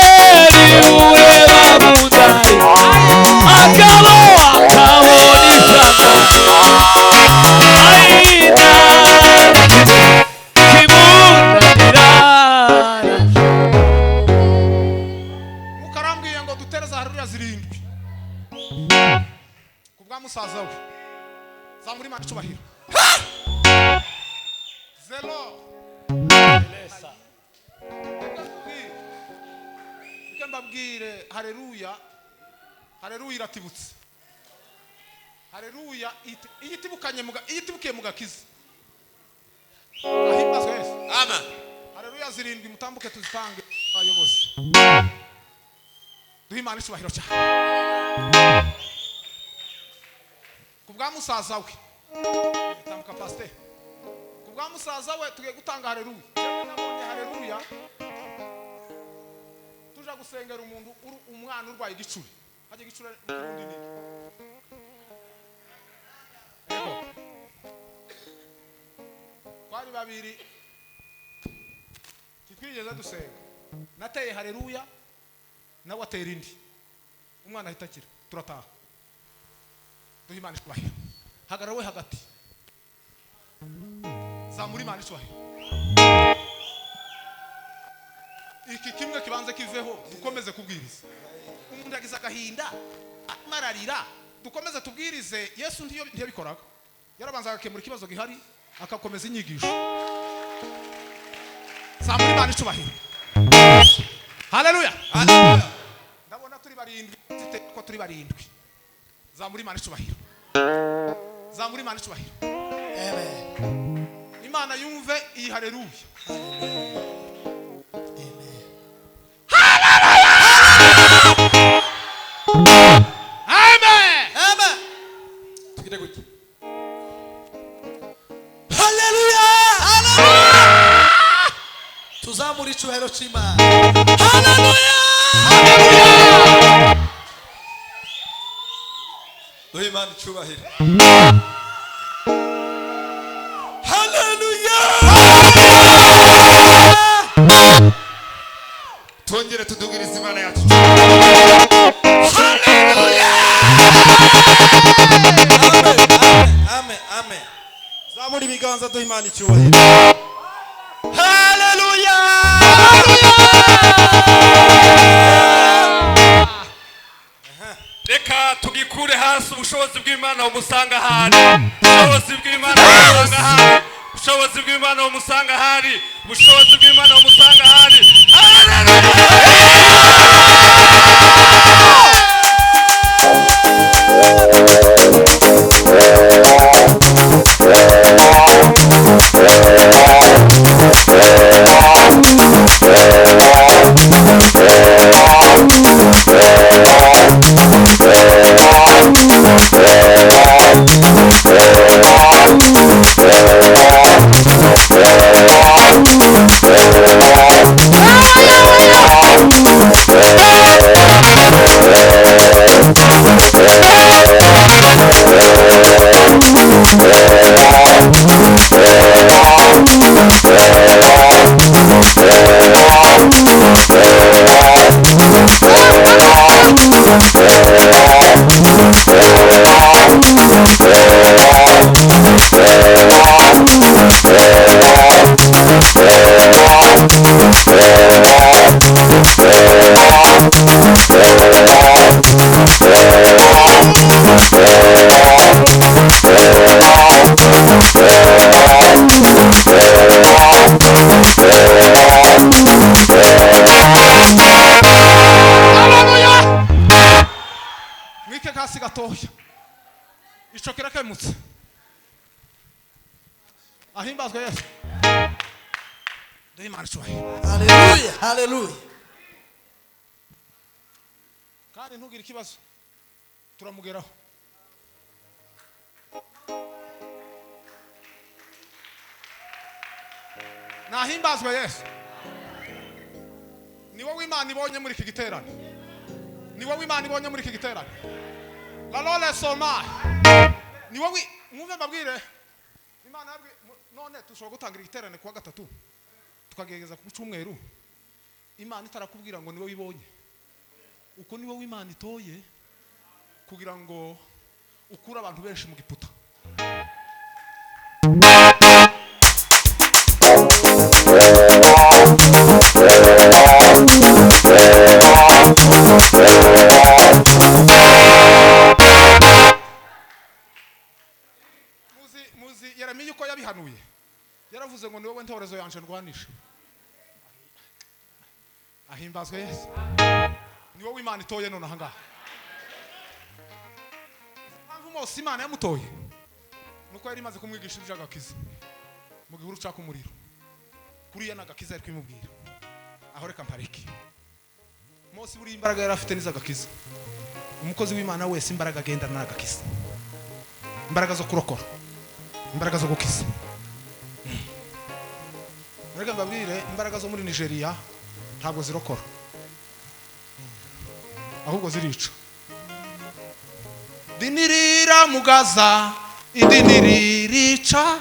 niureba mu nda, akabona ishanga, ai, na kimwe kimunanira. Mwuka arambwiye ngo dutere za haleluya zirindwi ku bwa musaza we. Zamura Imana icubahiro. Zero. Reka mbabwire, haleluya, haleluya iratibutse. Haleluya iyo itibukanye iyo itibukiye mu gakiza, ahimbazwe Yesu. Amen. Haleluya zirindwi, mutambuke tuzitange. Abayobozi, duhe Imana icubahiro cyane ku bwa musaza we. Tambuka, pasiteri. Ku bwa musaza we tugiye gutanga haleluya. Jewe nabonye haleluya tuja gusengera umuntu umwana urwaye igicuri. Hajya igicuri mu Kirundi ni iki? Yego. Twari babiri, ntitwigeze dusenga. Nateye haleluya, nawe atera indi, umwana ahita akira, turataha. Duhe Imana icubahiro. Hagarara we hagati, zamura Imana icubahiro. Iki kimwe kibanze kiveho, dukomeze kubwiriza. Umuntu yagize agahinda, arimo ararira, dukomeze tubwirize. Yesu ntiyabikoraga, yarabanza agakemura ikibazo gihari, akakomeza inyigisho. Zamura Imana icubahiro. Haleluya. Ndabona turi barindwi, zite ko turi barindwi. Zamura Imana icubahiro, zamura Imana icubahiro. Amen. Imana yumve iyi haleluya. Amen. Amen. Amen. Tugire gutya. Haleluya! Haleluya! Tuzamura icyubahiro cy'Imana. Haleluya! Duhe Imana icubahiro. Haleluya. Twongere tudugirize Imana yacu. Haleluya. Amen, amen, amen. Zamura ibiganza, duha Imana icyubahiro. Haleluya. Reka tugikure hasi, ubushobozi bw'Imana bumusanga ahari. Ubushobozi bw'Imana bumusanga ahari. Ubushobozi bw'Imana bumusanga ahari. Ubushobozi bw'Imana bumusanga ahari. Mwike kasi gatoya, ico kirakemutse. Ahimbazwe Yesu. Duhe Imana icubahiro. Haleluya, haleluya. Kandi ntugire ikibazo, turamugeraho. Nahimbazwe Yesu. Ni wowe Imana ibonye muri iki giterane. Ni wowe Imana ibonye muri iki giterane. La lole soma. Ni wowe. Mwumve mbabwire, Imana none tushobora gutangira igiterane kuwa gatatu tukagerageza ku cyumweru, Imana itarakubwira ngo ni wowe ibonye. Uko ni wowe Imana itoye kugira ngo ukure abantu benshi mu giputa. Muzi Yeremiya uko yabihanuye, yaravuze ngo ni wowe ntorezo yanje ndwanisha. Ahimbazwe Yesu. Ni wowe Imana itoye none ahangaha. Impamvu Mose Imana yamutoye nuko yari imaze kumwigisha iby'agakiza mu gihuru caka umuriro. Kuriya n'agakiza yari kwimubwira. Aho reka mpareke. Mose buri imbaraga yari afite n'iz'agakiza. Umukozi w'Imana wese imbaraga agendana n'agakiza, imbaraga zo kurokora, imbaraga zo gukiza. Reka mbabwire, imbaraga zo muri Nigeria ntabwo zirokora, ahubwo zirica. Idini riramugaza, idini ririca,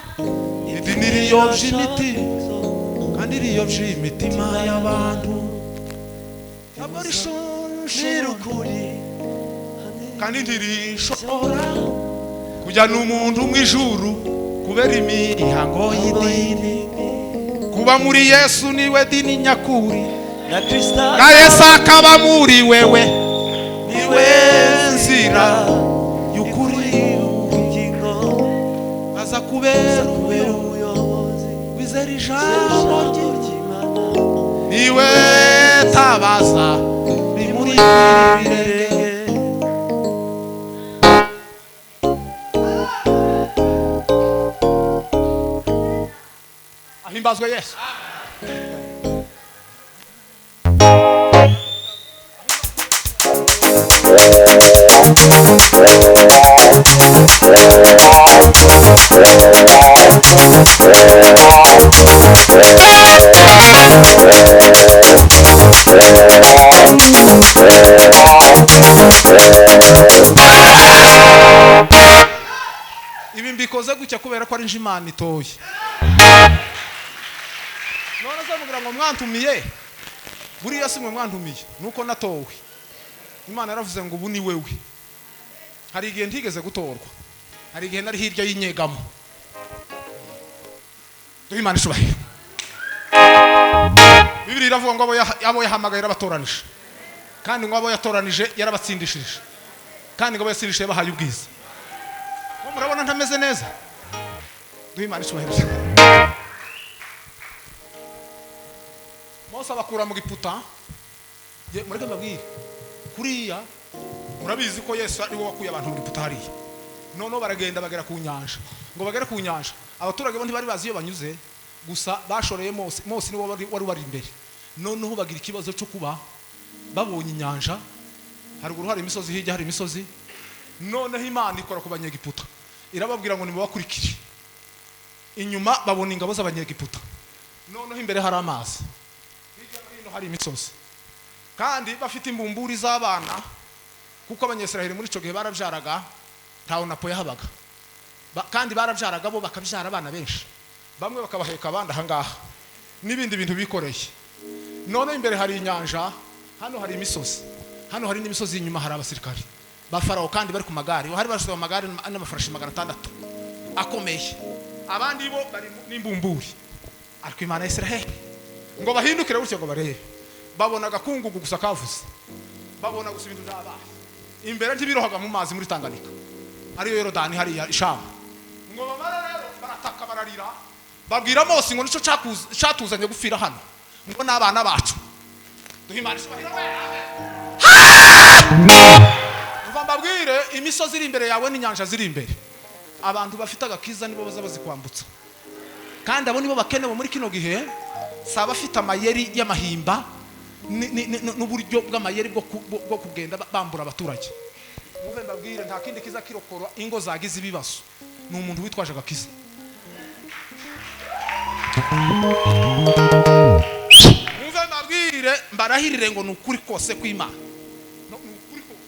idini riyobya imiti, kandi riyobya imitima y'abantu. Ntabwo rishonje kandi ntirishobora kujyana umuntu mu ijuru kubera imihango y'idini. Kuba muri Yesu niwe dini nyakuri, na Yesu akaba muri wewe, niwe nzira y'ukuri. Aza kubera umuyobozi wizera ijambo rye, niwe tabaza rimuri ibirenge. Ahimbazwe Yesu. Ibi mbikoze gutya kubera ko ari nje Imana itoye. None se mugira ngo mwantumiye? Buriya si mwe mwantumiye, nuko natowe. Imana yaravuze ngo ubu ni wewe. Hari igihe ntigeze gutorwa, hari igihe nari hirya y'inyegamo. Duhe Imana icubahiro. Bibiliya iravuga ngo abo yahamagaye yarabatoranije, kandi ngo abo yatoranije yarabatsindishirije. Kandi ngo yasirishe bahaye ubwiza. Ko murabona ntameze neza. Duhe Imana icyubahiro. Mose abakura mu Giputa. Mureke mbabwire. Kuriya murabizi ko Yesu ari we wakuye abantu mu Giputa hariya. Noneho baragenda bagera ku nyanja. Ngo bagere ku nyanja, abaturage bo ntibari bazi iyo banyuze, gusa bashoreye Mose. Mose niwe wari wari imbere. Noneho bagira ikibazo cyo kuba babonye inyanja, haruguru hari imisozi, hirya hari imisozi. Noneho Imana ikora ku Banyegiputa, irababwira ngo nimubakurikire. Inyuma babona ingabo z'Abanyegiputa, noneho imbere hari amazi, hirya no hino hari imisozi, kandi bafite imbumburi z'abana, kuko Abanyisiraheli muri ico gihe barabyaraga, ntawe napo yahabaga. Kandi barabyaraga bo bakabyara abana benshi, bamwe bakabaheka abandi ahangaha n'ibindi bintu bikoreye. None imbere hari inyanja, hano hari imisozi, hano hari n'imisozi, inyuma hari abasirikari ba Farao kandi bari ku magare. Hari bashyize amagare n'amafarashi 600 akomeye, abandi bo bari n'imbumburi. Ariko Imana ya Isiraheli ngo bahindukire gutyo ngo barebe, babona agakungugu gusa kavuze, babona gusa ibintu byabaye imbere ntibirohaga mu mazi muri Tanganyika, ariyo Yorodani hariya Ishamu. Ngo bamara rero barataka bararira, babwira Mose ngo nico cyatuzanye gupfira hano, ngo n'abana bacu. Duhe Imana icyubahiro. Umva mbabwire, imisozi iri imbere yawe n'inyanja ziri imbere, abantu bafite agakiza nibo baza bazikwambutsa. Kandi abo nibo bakenewe muri kino gihe, si abafite amayeri y'amahimba n'uburyo bw'amayeri bwo kugenda bambura abaturage. Muve mbabwire, nta kindi kiza kirokora ingo zagize ibibazo, ni umuntu witwaje agakiza. Muve mbabwire, mbarahirire ngo ni ukuri kose kw'Imana. Ni ukuri kose.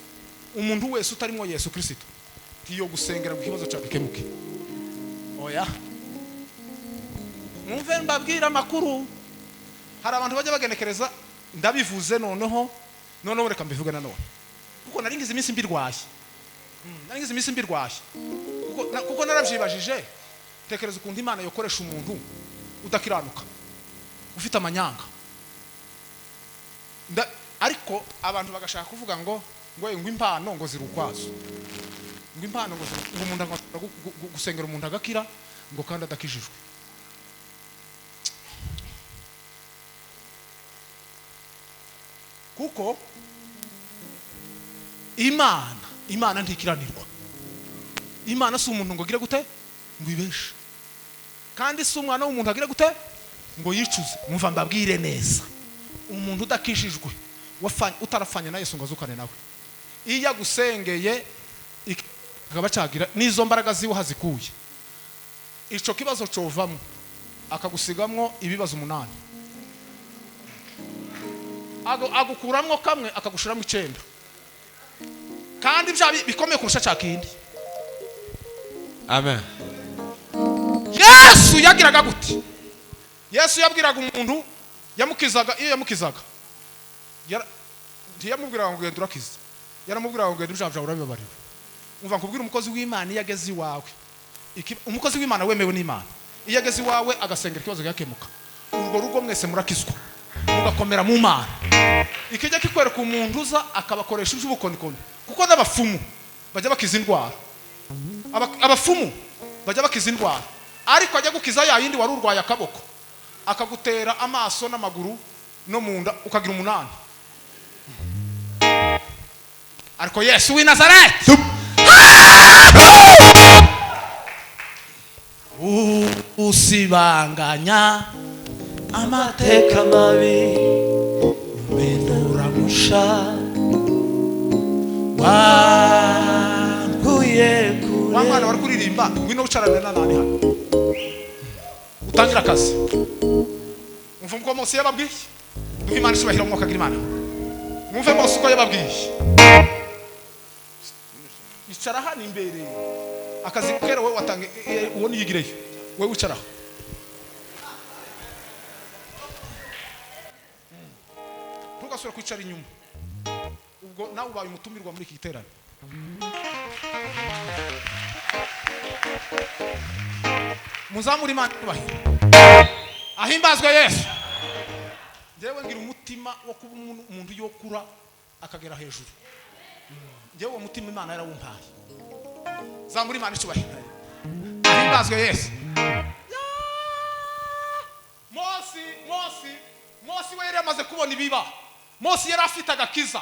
Umuntu wese utarimo Yesu Kristo tiyo gusengera ngo ikibazo cyawe gikemuke. Oya. Mwumve mbabwire amakuru. Hari abantu bajya bagenekereza, ndabivuze noneho reka mbivuge nanone, kuko nari ngize iminsi mbirwaye. Nari ngize iminsi mbirwaye, kuko narabyibajije. Tekereza ukuntu Imana yokoresha umuntu udakiranuka, ufite amanyanga. Ariko abantu bagashaka kuvuga ngo impano ngo ziri ukwazo, ngo impano ngo umuntu gusengera umuntu agakira ngo kandi adakijijwe. Kuko Imana ntikiranirwa. Imana si umuntu ngo agire gute ngo ibeshe, kandi si umwana w'umuntu agire gute ngo yicuze. Mwumva mbabwire neza, umuntu udakijijwe utarafanya na Yesu ngo azukane nawe, iyo agusengeye akaba cagira n'izo mbaraga ziwe hazikuye, ico kibazo covamwo akagusigamwo ibibazo 8, agukuramwo kamwe akagushiramwo 9, kandi bya bikomeye kurusha cya kindi. Amen. Yesu yagiraga gute? Yesu yabwiraga umuntu yamukizaga, iyo yamukizaga ntiyamubwiraga ngo genda urakize, yaramubwiraga ngo genda ibyaha byawe urabibabariwe. Umva nkubwira, umukozi w'Imana iyo ageze iwawe, umukozi w'Imana wemewe n'Imana, iyo ageze iwawe agasengera ikibazo gigakemuka, urwo rugo mwese murakizwa, mugakomera mu Mana. Ikijya kikwereka umuntu uza akabakoresha iby'ubukonikoni, kuko n'abafumu bajya bakiza indwara. Abafumu bajya bakiza indwara, ariko ajya gukiza ya yindi wari urwaye akaboko, akagutera amaso n'amaguru no mu nda ukagira 8. Ariko Yesu w'i Nazareti usibanganya amateka mabi, umpindura musha, wankuye kure. Wa mwana wari kuririmba, ngwino wicarane na nani hano, utangira akazi. Umva uko Mose yababwiye. Duhe Imana icyubahiro, umwuka agira Imana. Mwumve Mose uko yababwiye. Icara hano imbere, akazi kera wowe watange, uwo niyigireyo, wowe wicara aho. Ntugasubire kwicara inyuma, ubwo nawe ubaye umutumirwa muri iki giterane. Muzamure Imana icyubahiro, ahimbazwe Yesu. Njyewe ngira umutima wo kuba umuntu yokura akagera hejuru. Njyewe uwo mutima Imana yarawumpaye. Zamura Imana icyubahiro. Ahimbazwe Yesu. Mose we yari amaze kubona ibiba. Mose yari afite agakiza.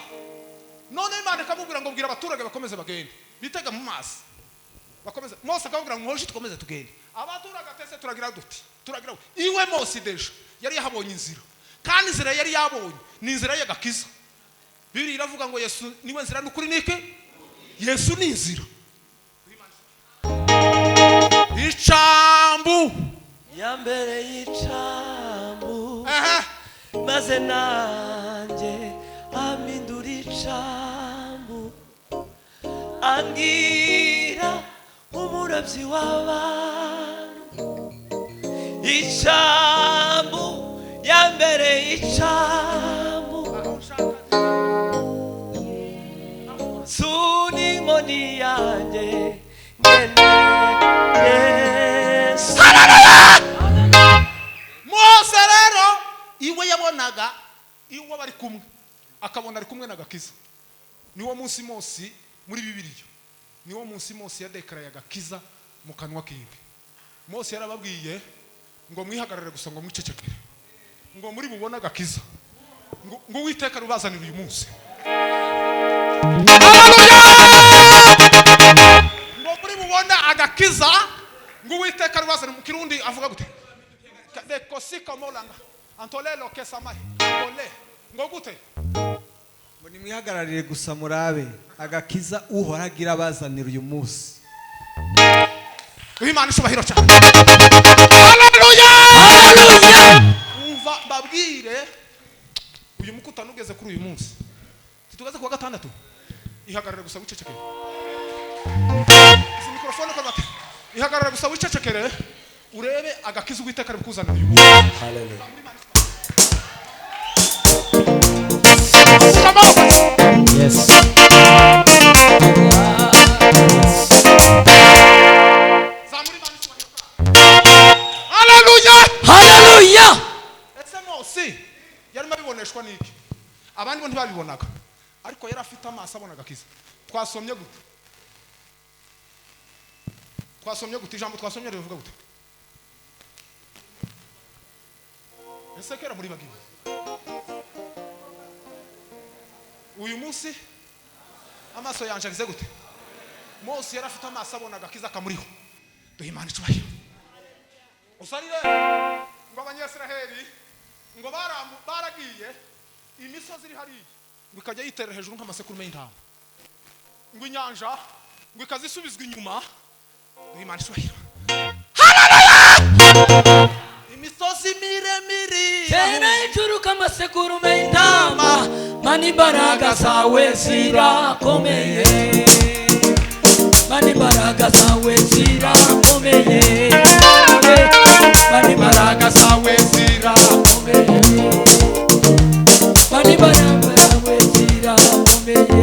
None Imana ikamubwira ngo bwira abaturage bakomeze bagende, bitega mu mazi bakomeze. Mose akababwira ngo hoje tukomeze tugende. Abaturage atese turagira duti, turagira iwe. Mose deje yari yahabonye inzira, kandi inzira yari yabonye ni inzira y'agakiza. Bibiliya iravuga ngo Yesu niwe nzira n'ukuri niki. Yesu ni inzira. Icambu ya mbere y'icambu, maze nanjye amindura icambu, angira umurobyi w'abantu. Icambu ya mbere y'icambu, suni inkoni yanjye ngene Yesu. Mose rero iwe yabonaga iwe bari kumwe, akabona ari kumwe n'agakiza. Niwo munsi Mose muri Bibiliya, niwo munsi Mose yadekaraye agakiza mu kanwa kiwe. Mose yarababwiye ngo mwihagarare gusa, ngo mwicecekere, ngo muri bubone agakiza, ngo Uwiteka rubazanira uyu munsi. Ngo muri bubone agakiza, ngo Uwiteka rubazanira. Mu Kirundi avuga gute? Dekosika molanga antolelo kesamai ole ngo gute? Ngo nimwihagararire gusa murabe agakiza Uhoraho agira abazanira uyu munsi. Imana ishubahiro cyane. Haleluya, haleluya. Umva mbabwire, uyu mukutano ugeze kuri uyu munsi, titugeze kuwa gatandatu, ihagarare gusa wicecekere. Izi mikrofone ko bate, ihagarare gusa wicecekere, urebe agakiza Uwiteka ari bukuzanira uyu munsi. Haleluya. Yes. Haleluya, haleluya. Ese Mose yarimo abiboneshwa n'iki? Abandi bo ntibabibonaga, ariko yari afite amaso abona agakiza. Twasomye gute? Twasomye gute? Ijambo twasomye rivuga gute? Ese kera muri bagiwe uyu munsi amaso yanje agize gute? Mose yari afite amaso abona agakiza kamuriho. Duhe Imana icyubahiro. Usarire ngo Abanyisiraheli ngo baragiye imisozi iri hariya, ngo ikajya yiterera hejuru nk'amasekurume y'intama, ngo inyanja ngo ikazisubizwa inyuma. Duhe Imana icyubahiro. Haleluya. Imisozi miremire tera hejuru k'amasekurume y'intama, mani imbaraga zawe zirakomeye, mani imbaraga zawe zirakomeye, mani imbaraga zawe zirakomeye, mani imbaraga zawe zirakomeye,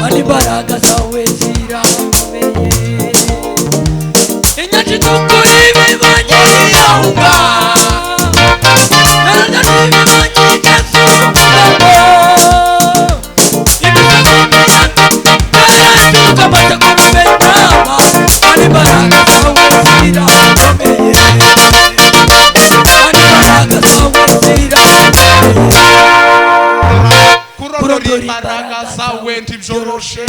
mani imbaraga zawe zirakomeye. Inyanja itukura ibibanye irahunga, Yorodani ibibanye igasukuramo, imisozi miremire ituruka amasekurume y'intama, mani imbaraga zawe zirakomeye, mani imbaraga zawe zirakomeye. Kurondora imbaraga zawe ntibyoroshe,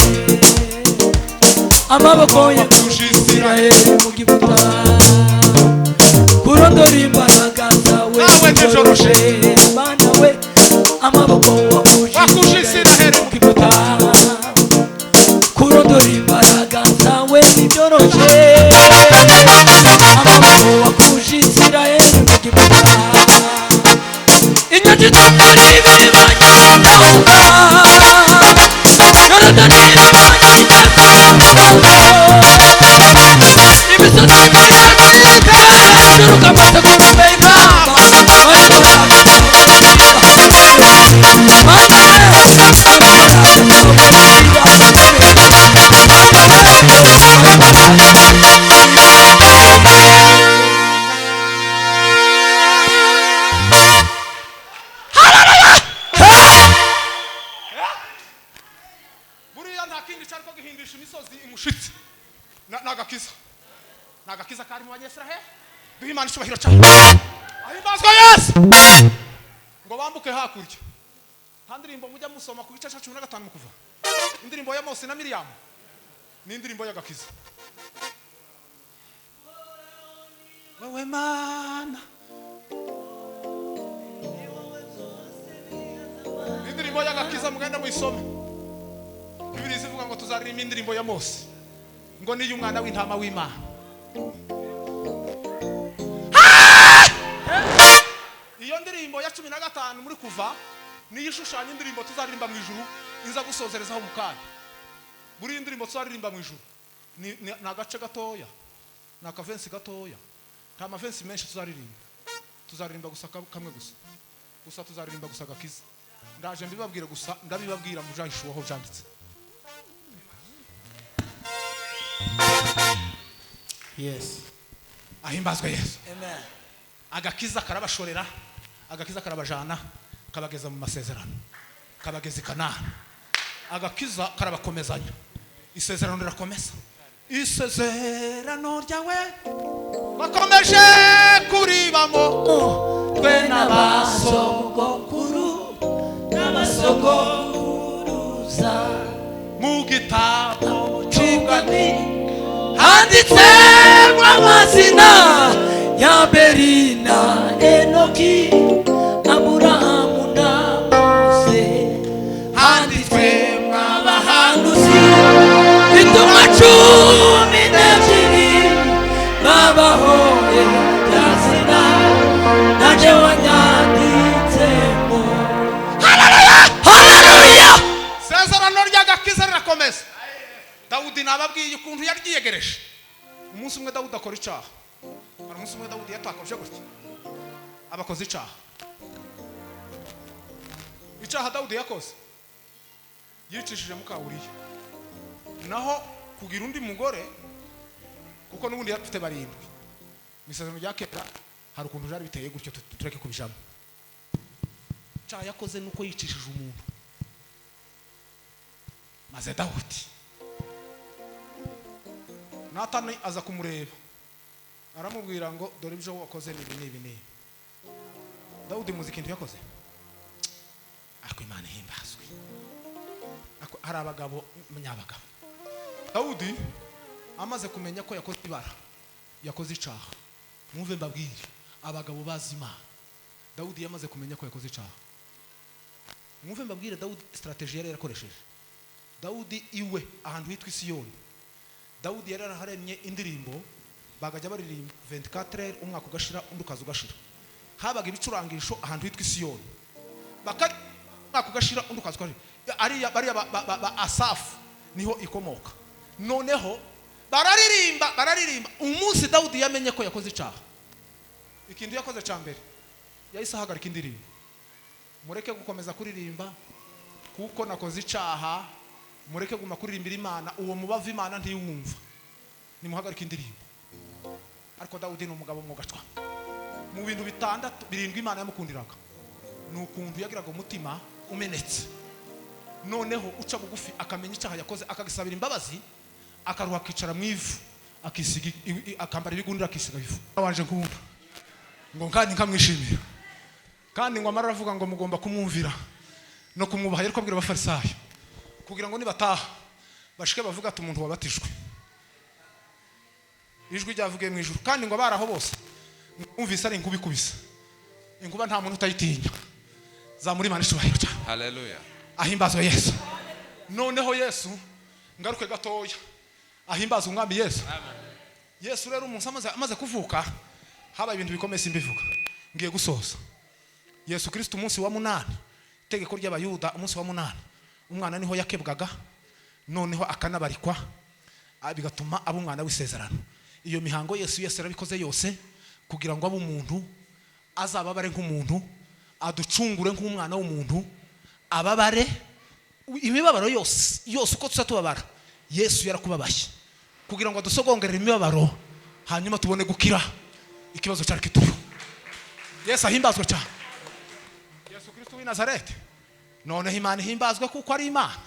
amaboko yakuje Isiraheli mu Egiputa. Kurondora imbaraga zawe ntibyoroshe, Mana we, amaboko wakuje Isiraheli mu Egiputa. Kurondora imbaraga zawe ntibyoroshe, amaboko wakuje Isiraheli mu Egiputa. Inyanja itukura ibibanye irahunga, Yorodani ibibanye igasukuramo, imisozi miremire ituruka amasekurume y'intama, mani imbaraga Nta kindi cyari ko gihindisha imisozi imushitsi. Ni agakiza, ni agakiza kari mu Banyesiraheli. Duhe Imana icyubahiro cyane. Ahimbazwa Yesu. Ngo bambuke hakurya, nta ndirimbo mujya musoma ku gice cya 15 mu Kuva, indirimbo ya Mose na Miriyamu? Ni indirimbo y'agakiza. Wewe Mana, ni indirimbo y'agakiza, mugenda muyisome. Bibiri zivuga ngo tuzaririmba indirimbo ya Mose, ngo niyo umwana w'intama w'Imana. Iyo ndirimbo ya 15 muri Kuva niyo ishushanya indirimbo tuzaririmba mu ijuru. Inza gusozerezaho mu kanya. Buri indirimbo tuzaririmba mu ijuru ni agace gatoya, ni akavensi gatoya, nta mavensi menshi tuzaririmba. Tuzaririmba gusa kamwe gusa gusa, tuzaririmba gusa agakiza. Ndaje mbibabwire gusa, ndabibabwira mu Byahishuwe aho byanditse. Yes. Ahimbazwe Yesu. Amen. Agakiza karabashorera, agakiza karabajana, kabageza mu masezerano, kabageza i Kanani. Agakiza karabakomezanya, isezerano rirakomeza. Isezerano ryawe bakomeje kuribamo twe n'abasogokuru n'abasogokuruza. Mu gitabo Cibwami handitsemo amazina ya Abeli na Enoki, Aburahamu na Mose, handitswemo abahanuzi, intumwa 12 babahoye rya zina, nanjye wanyanditsemo. Haleluya! Isezerano ry'agakiza rirakomeza. Dawudi nababwiye ukuntu yaryiyegereje. Umunsi umwe Dawudi akora icyaha. Hari umunsi umwe Dawudi yatakoje gutya, abakoze icyaha. Icyaha Dawudi yakoze, yicishije muka Uriya, naho kugira undi mugore, kuko n'ubundi yari afite barindwi. Mu Isezerano rya Kera hari ukuntu byari biteye gutyo, tureke kubijamo. Icyaha yakoze ni uko yicishije umuntu. Maze Dawudi, Natani aza kumureba, aramubwira ngo: "Dore ibyo wakoze ni ibi n'ibi n'ibi." Dawudi, muzi ikintu yakoze? Ariko Imana ihimbazwe. Hari abagabo nyabagabo. Dawudi amaze kumenya ko yakoze ibara, yakoze icaha, mwumve mbabwire, abagabo bazi Imana. Dawudi yamaze kumenya ko yakoze icaha, mwumve mbabwire Dawudi strategy yari yarakoresheje. Dawudi iwe ahantu hitwa Isiyoni, Dawudi yari yaraharemye indirimbo bagajya baririmba 24 heures, umwaka ugashira, undi ukaza ugashira. Habaga ibicurangisho ahantu hitwa Isiyoni, baka umwaka ugashira, undi ukaza ugashira. Ariya bariya ba Asafu niho ikomoka. Noneho bararirimba, bararirimba. Umunsi Dawudi yamenye ko yakoze icaha, ikintu yakoze cya mbere, yahise ahagarika indirimbo. "Mureke gukomeza kuririmba kuko nakoze icaha. Mureke guma kuririmbira Imana, uwo mubavu Imana ntiwumva. Nimuhagarike indirimbo." Ariko Dawudi ni umugabo mwugacwa. Mu bintu bitandatu, birindwi Imana yamukundiraga ni ukuntu yagiraga umutima umenetse, noneho uca bugufi, akamenya icyaha yakoze, akagisabira imbabazi, akaruha, akicara mu ivu, akisiga akambara ibigunira, akisiga ivu. Wanje nkunda ngo kandi nkamwishimira, kandi ngo amara aravuga ngo mugomba kumwumvira no kumwubaha. Ariko abwira Abafarisayo kugira ngo nibataha bashike bavuga ati: "Umuntu wabatijwe, ijwi ryavugiye mu ijuru." Kandi ngo abari aho bose bumvise ari inkuba ikubise. Inkuba nta muntu utayitinya. Zamura Imana icyubahiro cyane. Haleluya. Ahimbazwe Yesu. Noneho Yesu, ngaruke gatoya, ahimbaza Umwami Yesu. Yesu rero umunsi amaze kuvuka habaye ibintu bikomeye, simbivuga, ngiye gusoza. Yesu Kristo umunsi wa munani, itegeko ry'Abayuda, umunsi wa munani umwana niho yakebwaga, noneho akanabarikwa, bigatuma aba umwana w'isezerano. Iyo mihango Yesu yarabikoze yose kugira ngo abe umuntu, azababare nk'umuntu, aducungure nk'umwana w'umuntu, ababare imibabaro yose yose uko tuza tubabara. Yesu yarakubabaye kugira ngo adusogongerere imibabaro, hanyuma tubone gukira ikibazo cyari kituriho. Yesu ahimbazwe cyane, Yesu Kristo w'i Nazareti. Noneho Imana ihimbazwe kuko ari Imana.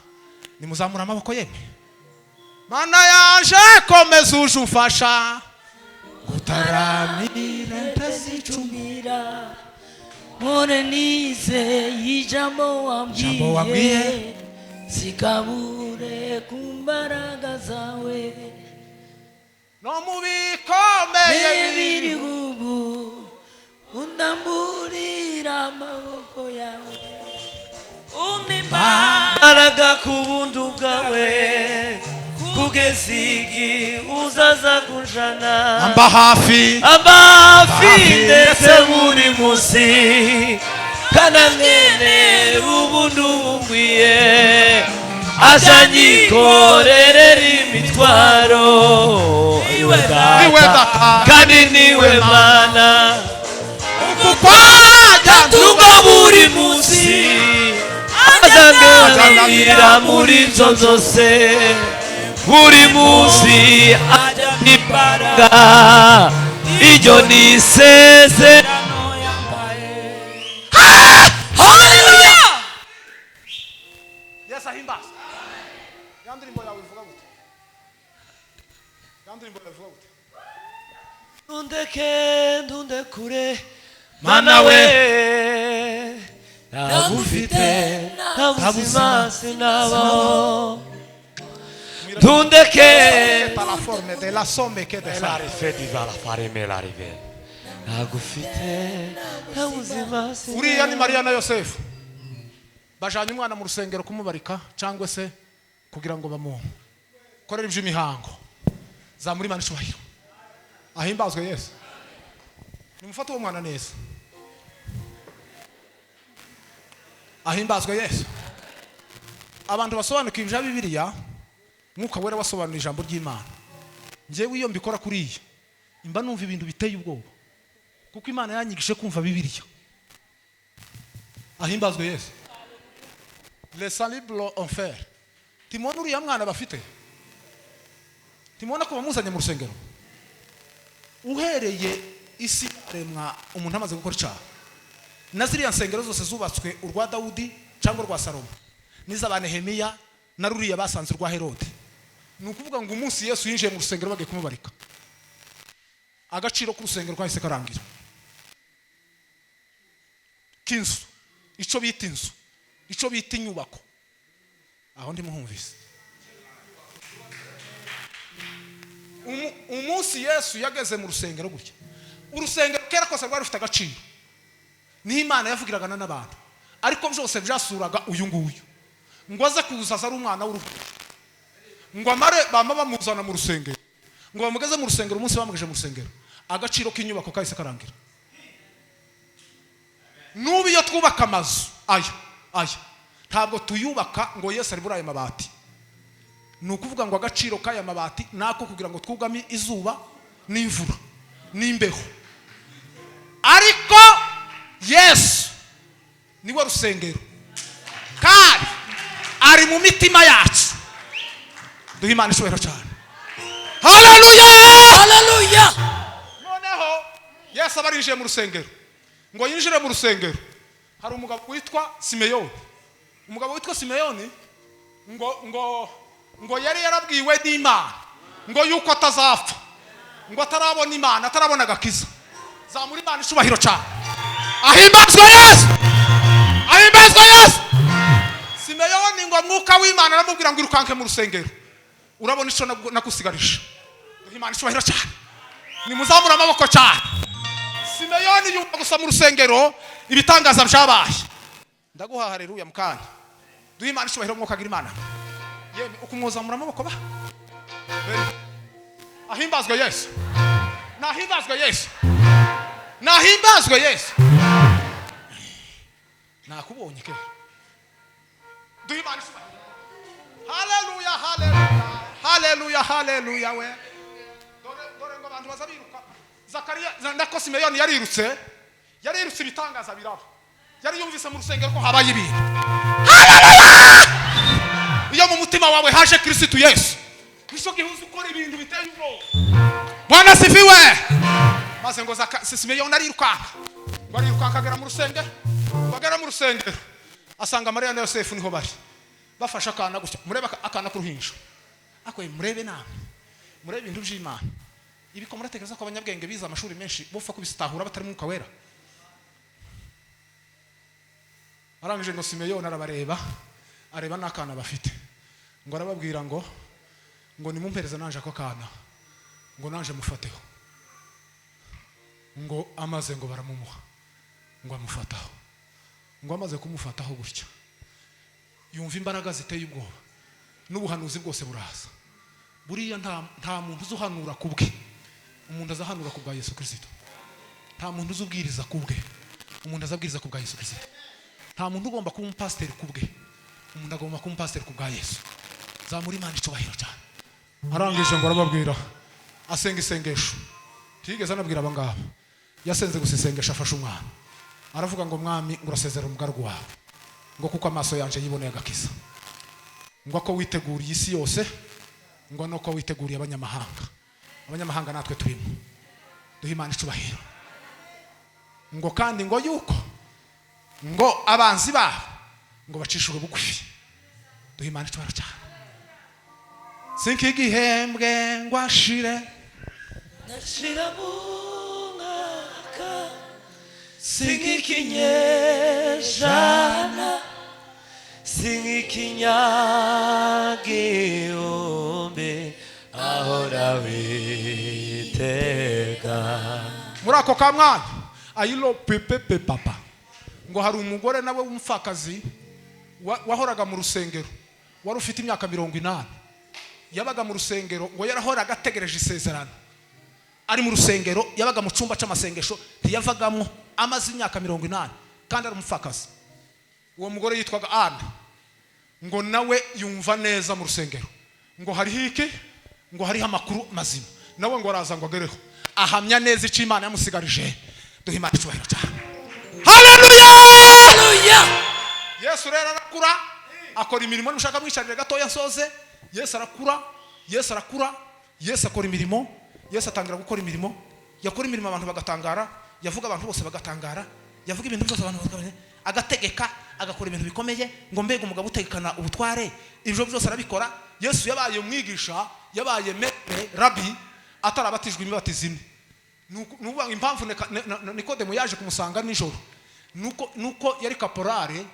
Nimuzamura amaboko yemwe. Mana yaje, komeza uje umfasha gutaramira ntazicumira, mpore nizeye ijambo Ijambo wambwiye. Wambwiye, sikabure ku mbaraga zawe. No mu bikomeye biri ubu, undamburira amaboko yawe, umpa Imbaraga ku buntu bwawe kugeza igihe uzaza kunjana. Amba hafi. Amafi ndetse buri munsi kanamwene ubuntu bukwiye, ajanyikorerera imitwaro. Iwe Niwe Data Data. kandi niwe Mana. Kukwajya tuga buri munsi, azanganira muri ibyo byose buri munsi, ajya imbaraga, iryo ni isezerano yambaye. Haleluya. Yesu ahimbaza. Ya ndirimbo yawe ivuga gute? Ya ndirimbo yawe ivuga gute? Ntundeke, ntundekure. Mana Mana we. we, ntagufite nta buzima sinabaho, ntundeke. La forme de la somme que de la Ntagufite nta buzima. Uriya ni Mariya na Yosefu bajanye umwana mu rusengero kumubarika cyangwa se kugira ngo bamukorere iby'imihango. Zamura Imana icubahiro. Ahimbazwe Yesu. Nimufate uwo mwana neza. Ahimbazwe Yesu. Abantu basobanukiwe ibya Bibiliya, Mwuka Wera wasobanura ijambo ry'Imana, njyewe iyo mbikora kuriya imba numva ibintu biteye ubwoba, kuko Imana yanyigishe kumva Bibiliya. Ahimbazwe Yesu. Les saliblo enfer. Timona uriya mwana bafite, timona ko bamuzanye mu rusengero. Uhereye isi yaremwa, umuntu amaze gukora icyaha, na ziriya nsengero zose zubatswe, urwa Dawudi cyangwa urwa Salomo n'iz'aba Nehemiya na ruriya basanze urwa Herode, ni ukuvuga ngo umunsi Yesu yinjiye mu rusengero bagiye kumubarika, agaciro k'urusengero kahise karangira, k'inzu, icyo bita inzu, icyo bita inyubako. Aho ndimo humvise umunsi Yesu yageze mu rusengero gutya, urusengero kera kose rwari rufite agaciro, niho Imana yavugiraga n'abantu, ariko byose byasuraga uyu nguyu ngo aze kuza aza ari umwana w'uruhinja, ngo amare bama bamuzana mu rusengero, ngo bamugeze mu rusengero. Umunsi bamugejeje mu rusengero, agaciro k'inyubako kahise karangira. N'ubu iyo twubaka amazu aya aya, ntabwo tuyubaka ngo Yesu ari muri aya mabati. Ni ukuvuga ngo agaciro k'aya mabati ni ako kugira ngo twugame izuba n'imvura n'imbeho, ariko Yesu niwe rusengero kandi ari mu mitima yacu. Duhe Imana icyubahiro cyane. Haleluya! Haleluya. Noneho Yesu aba arinjiye mu rusengero. Ngo yinjire mu rusengero, hari umugabo witwa Simeyoni. Umugabo witwa Simeyoni ngo yari yarabwiwe n'Imana ngo yuko atazapfa ngo atarabona Imana, atarabona agakiza. Zamura Imana icubahiro cyane. Ahimbazwe Yesu! Ahimbazwe Yesu! Simeyoni ngo Mwuka w'Imana aramubwira ngo irukanke mu rusengero, urabona icyo nagusigarije. Duhe Imana icubahiro cyane. Nimuzamure amaboko cyane. Simeyoni yumva gusa mu rusengero ibitangaza byabaye. Ndaguha haleluya mukanya. Duhe Imana icubahiro. Mwuka agira Imana yemwe ukumwuzamura amaboko ba. Beri. Ahimbazwe Yesu! Nahimbazwe Yesu! Nahimbazwe Yesu! Nakubonye ke. Duhe Imana icubahiro. Haleluya, haleluya, haleluya, haleluya we. Dore, dore ngo abantu baza biruka. Zakariya ndako Simeyoni yarirutse, yarirutse, ibitangaza biraba. Yari yumvise mu rusengero ko habaye ibintu. Haleluya! Iyo mu mutima wawe haje Kristo Yesu, nicyo gihe uzi ukora ibintu biteye ubwoba. Bwana sifiwe! Maze ngo Simeyoni arirukanka, ngo arirukanka agera mu rusengero. Ngo agera mu rusengero asanga Mariya na Yosefu niho bari. Bafashe akana gutya, murebe akana k'uruhinja. Akwe murebe namwe, murebe ibintu by'Imana. Ibiko muratekereza ko abanyabwenge bize amashuri menshi bopfa kubisitahura batari Mwuka Wera? Arangije ngo Simeyoni arabareba, areba n'akana bafite, ngo arababwira ngo nimumpereze nanje ako kana, ngo nanje mufateho. Ngo amaze ngo baramumuha, ngo amufataho. Ngo amaze kumufataho gutya, yumva imbaraga ziteye ubwoba n'ubuhanuzi bwose buraza. Buriya nta muntu uzuhanura kubwe, umuntu azahanura ku bwa Yesu Kristo. Nta muntu uzubwiriza kubwe, umuntu azabwiriza ku bwa Yesu Kristo. Nta muntu ugomba kuba umupasiteri kubwe, umuntu agomba kuba umupasiteri ku bwa Yesu. Zamura Imana icyubahiro cyane. Arangije ngo arababwira, asenga isengesho. Ntiyigeze anabwira aba ngaba, yasenze gusa isengesho afashe umwana. Aravuga ngo mwami, ngo urasezera umugaragu wawe, ngo kuko amaso yanje yiboneye agakiza, ngo ko witeguriye isi yose, ngo nuko witeguriye abanyamahanga. Abanyamahanga natwe turimo, duhe Imana icubahiro. Ngo kandi ngo yuko ngo abanzi babo ngo bacishwe bugufi, duhe Imana icubahiro cyane. Sinkigihembwe ngo ashire, ndashira mu mwaka, sinkikinyejana, sinkikinyagihumbi, ahora witeka. Muri ako ka mwana ayilo pepepe papa, ngo hari umugore nawe w'umupfakazi wahoraga mu rusengero, wari ufite imyaka 80. Yabaga mu rusengero, ngo yarahoraga ategereje isezerano. Ari mu rusengero, yabaga mu cyumba cy'amasengesho, ntiyavagamo, amaze imyaka 80 kandi ari umupfakazi. Uwo mugore yitwaga Ana. Ngo nawe yumva neza mu rusengero, ngo hariho iki, ngo hariho amakuru mazima. Nawe ngo araza ngo agereho, ahamya neza icyo Imana yamusigarije. Duhe Imana icyubahiro cyane. Haleluya! Yesu rero arakura, akora imirimo. Nushaka mwicarire gatoya nsoze. Yesu arakura, Yesu arakura, Yesu akora imirimo. Yesu atangira gukora imirimo, yakora imirimo abantu bagatangara, yavuga abantu bose bagatangara, yavuga ibintu byose abantu bagatangara, agategeka, agakora ibintu bikomeye. Ngo mbega umugabo utegekana ubutware, ibyo byose arabikora. Yesu yabaye umwigisha, yabaye metre rabi, atarabatijwe imibatizo ine. Nukuvuga impamvu Nikodemo yaje kumusanga nijoro, nuko yari kaporale.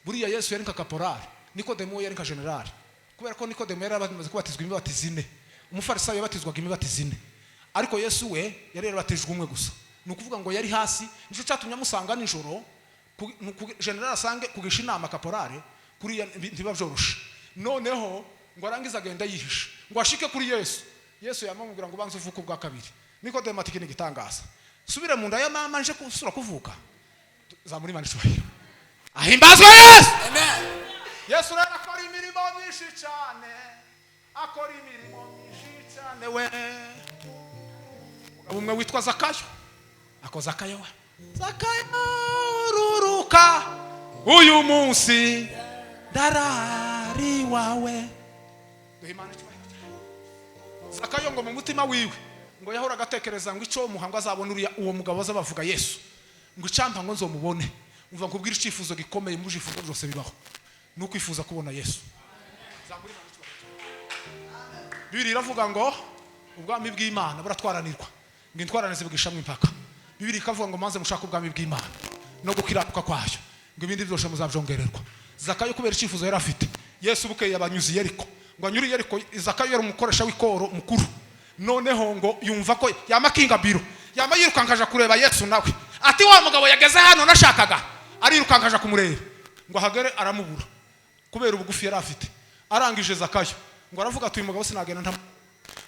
Buriya Yesu yari nka kaporale, Nikodemo yari nka generale. Kubera ko Nikodemo yari amaze kubatizwa imibatizo ine, umufarisayo yabatizwaga imibatizo ine, ariko Yesu we yari yarabatijwe umwe gusa. Ni ukuvuga ngo yari hasi. Nicyo cyatumye amusanga nijoro, generale asange kugisha inama kaporale, kuriya ntibiba byoroshe. Noneho ngo arangize agenda yihisha, ngo ashike kuri Yesu. Yesu yamamubwira ngo banze uvuke ubwa kabiri. Nikodemo ati iki ni igitangaza, subire mu nda ya mama nje gusura kuvuka. Zamura Imana icyubahiro. Ahimbazwe Yesu. Amen. Yesu rero akora imirimo myinshi cyane, akora imirimo myinshi cyane we. Umugabo umwe witwa Zakayo, ako Zakayo we, Zakayo ururuka, uyu munsi ndarari wawe. Duhe Imana icyubahiro. Zakayo ngo mu mutima wiwe ngo yahoraga atekereza ngo icyo muhango azabona uriya uwo mugabo azabavuga Yesu, ngo icyampa ngo nzomubone. Umva nkubwire icyifuzo gikomeye mu byifuzo byose bibaho, ni ukwifuza kubona Yesu. Bibiri iravuga ngo ubwami bw'Imana buratwaranirwa, ngo intwarane zibugishamwe impaka. Bibiri ikavuga ngo maze mushake ubwami bw'Imana no gukiranuka kwayo, ngo ibindi byose muzabyongererwa. Zakayo kubera icyifuzo yari afite, Yesu bukeye yabanyuze i Yeriko, ngo anyure i Yeriko. Zakayo yari umukoresha w'ikoro mukuru. Noneho ngo yumva ko yamakinga biro, yama yirukankaje kureba Yesu, nawe ati wa mugabo yageze hano nashakaga, arirukankaje kumureba. Ngo ahagere aramubura kubera ubugufi yari afite. Arangije Zakayo ngo aravuga ati uyu mugabo sinagenda nta.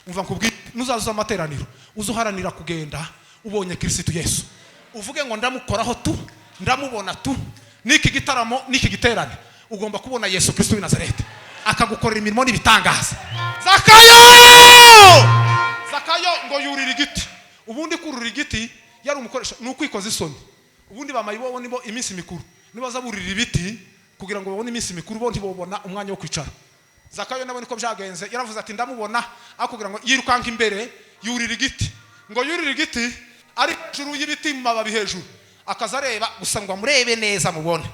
Umva nkubwire, nuzaza amateraniro uzuharanira kugenda ubonye Kristo Yesu, uvuge ngo ndamukoraho tu, ndamubona tu. Niki gitaramo niki giterane ugomba kubona Yesu Kristo w'i Nazareti akagukorera imirimo n'ibitangaza. Zakayo! Zakayo ngo yurira igiti. Ubundi kurura igiti yari umukoresha, ni ukwikoza isoni. Ubundi bamayibobo nibo iminsi mikuru nibaza burira ibiti kugira ngo babone iminsi mikuru, bo ntibobona umwanya wo kwicara. Zakayo nabo niko byagenze, yaravuze ati ndamubona, akugira ngo yirukanka imbere yurira igiti. Ngo yurira igiti ari hejuru y'ibiti mu mababi hejuru, akaza areba gusa ngo amurebe neza mubone.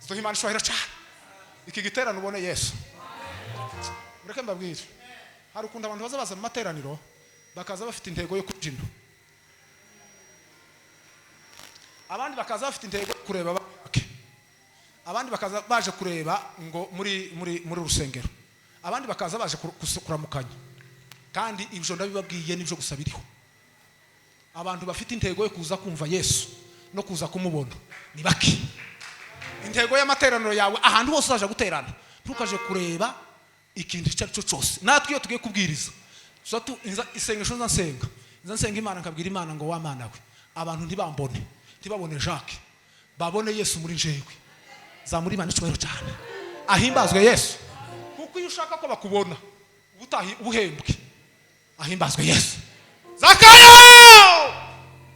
Duhe Imana icyubahiro cyane. Iki giterane ubone Yesu. Mureke mbabwire, hari ukuntu abantu baza baza mu materaniro bakaza bafite intego yo kubyina, abandi bakaza bafite intego yo kureba bake, abandi bakaza baje kureba ngo muri rusengero, abandi bakaza baje kuramukanya. Kandi ibyo ndabibabwiye nibyo gusa biriho. Abantu bafite intego yo kuza kumva Yesu no kuza kumubona ni bake. Intego y'amateraniro yawe ahantu hose uzaje guterana, ntukaje kureba ikintu icyo ari cyo cyose. Natwe iyo tugiye kubwiriza, isengesho nza nsenga Imana, nkabwira Imana ngo wa Mana we, abantu ntibambone, ntibabone Jacques, babone Yesu muri njyewe. Zamura Imana icyubahiro cyane, ahimbazwe Yesu. Kuko iyo ushaka ko bakubona ubutahi ubuhembwe. Ahimbazwe Yesu. Zakayo!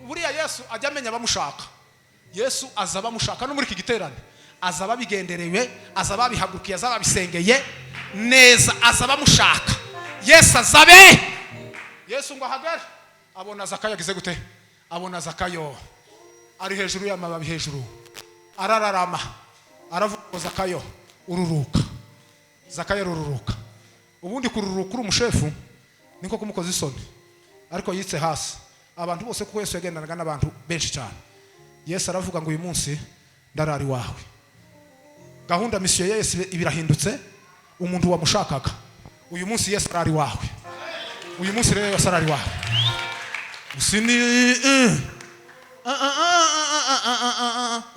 Buriya Yesu ajya amenya abamushaka. Yesu aza bamushaka no muri iki giterane, aza babigenderewe, aza babihagurukiye, aza babisengeye neza, aza bamushaka. Yesu azabe. Yesu ngo ahagere abona Zakayo agize gute? Abona Zakayo ari hejuru y'amababi hejuru, arararama, aravuga Zakayo ururuka. Zakayo ururuka. Ubundi kururuka uri umushefu niko kumukoza isoni, ariko yitse hasi abantu bose, kuko Yesu yagendanaga n'abantu benshi cyane. Yesu aravuga ngo uyu munsi ndarari wawe. Gahunda misiyo ya Yesu ibirahindutse. Umuntu wamushakaga uyu munsi Yesu arari wawe. Uyu munsi rero Yesu arari wawe.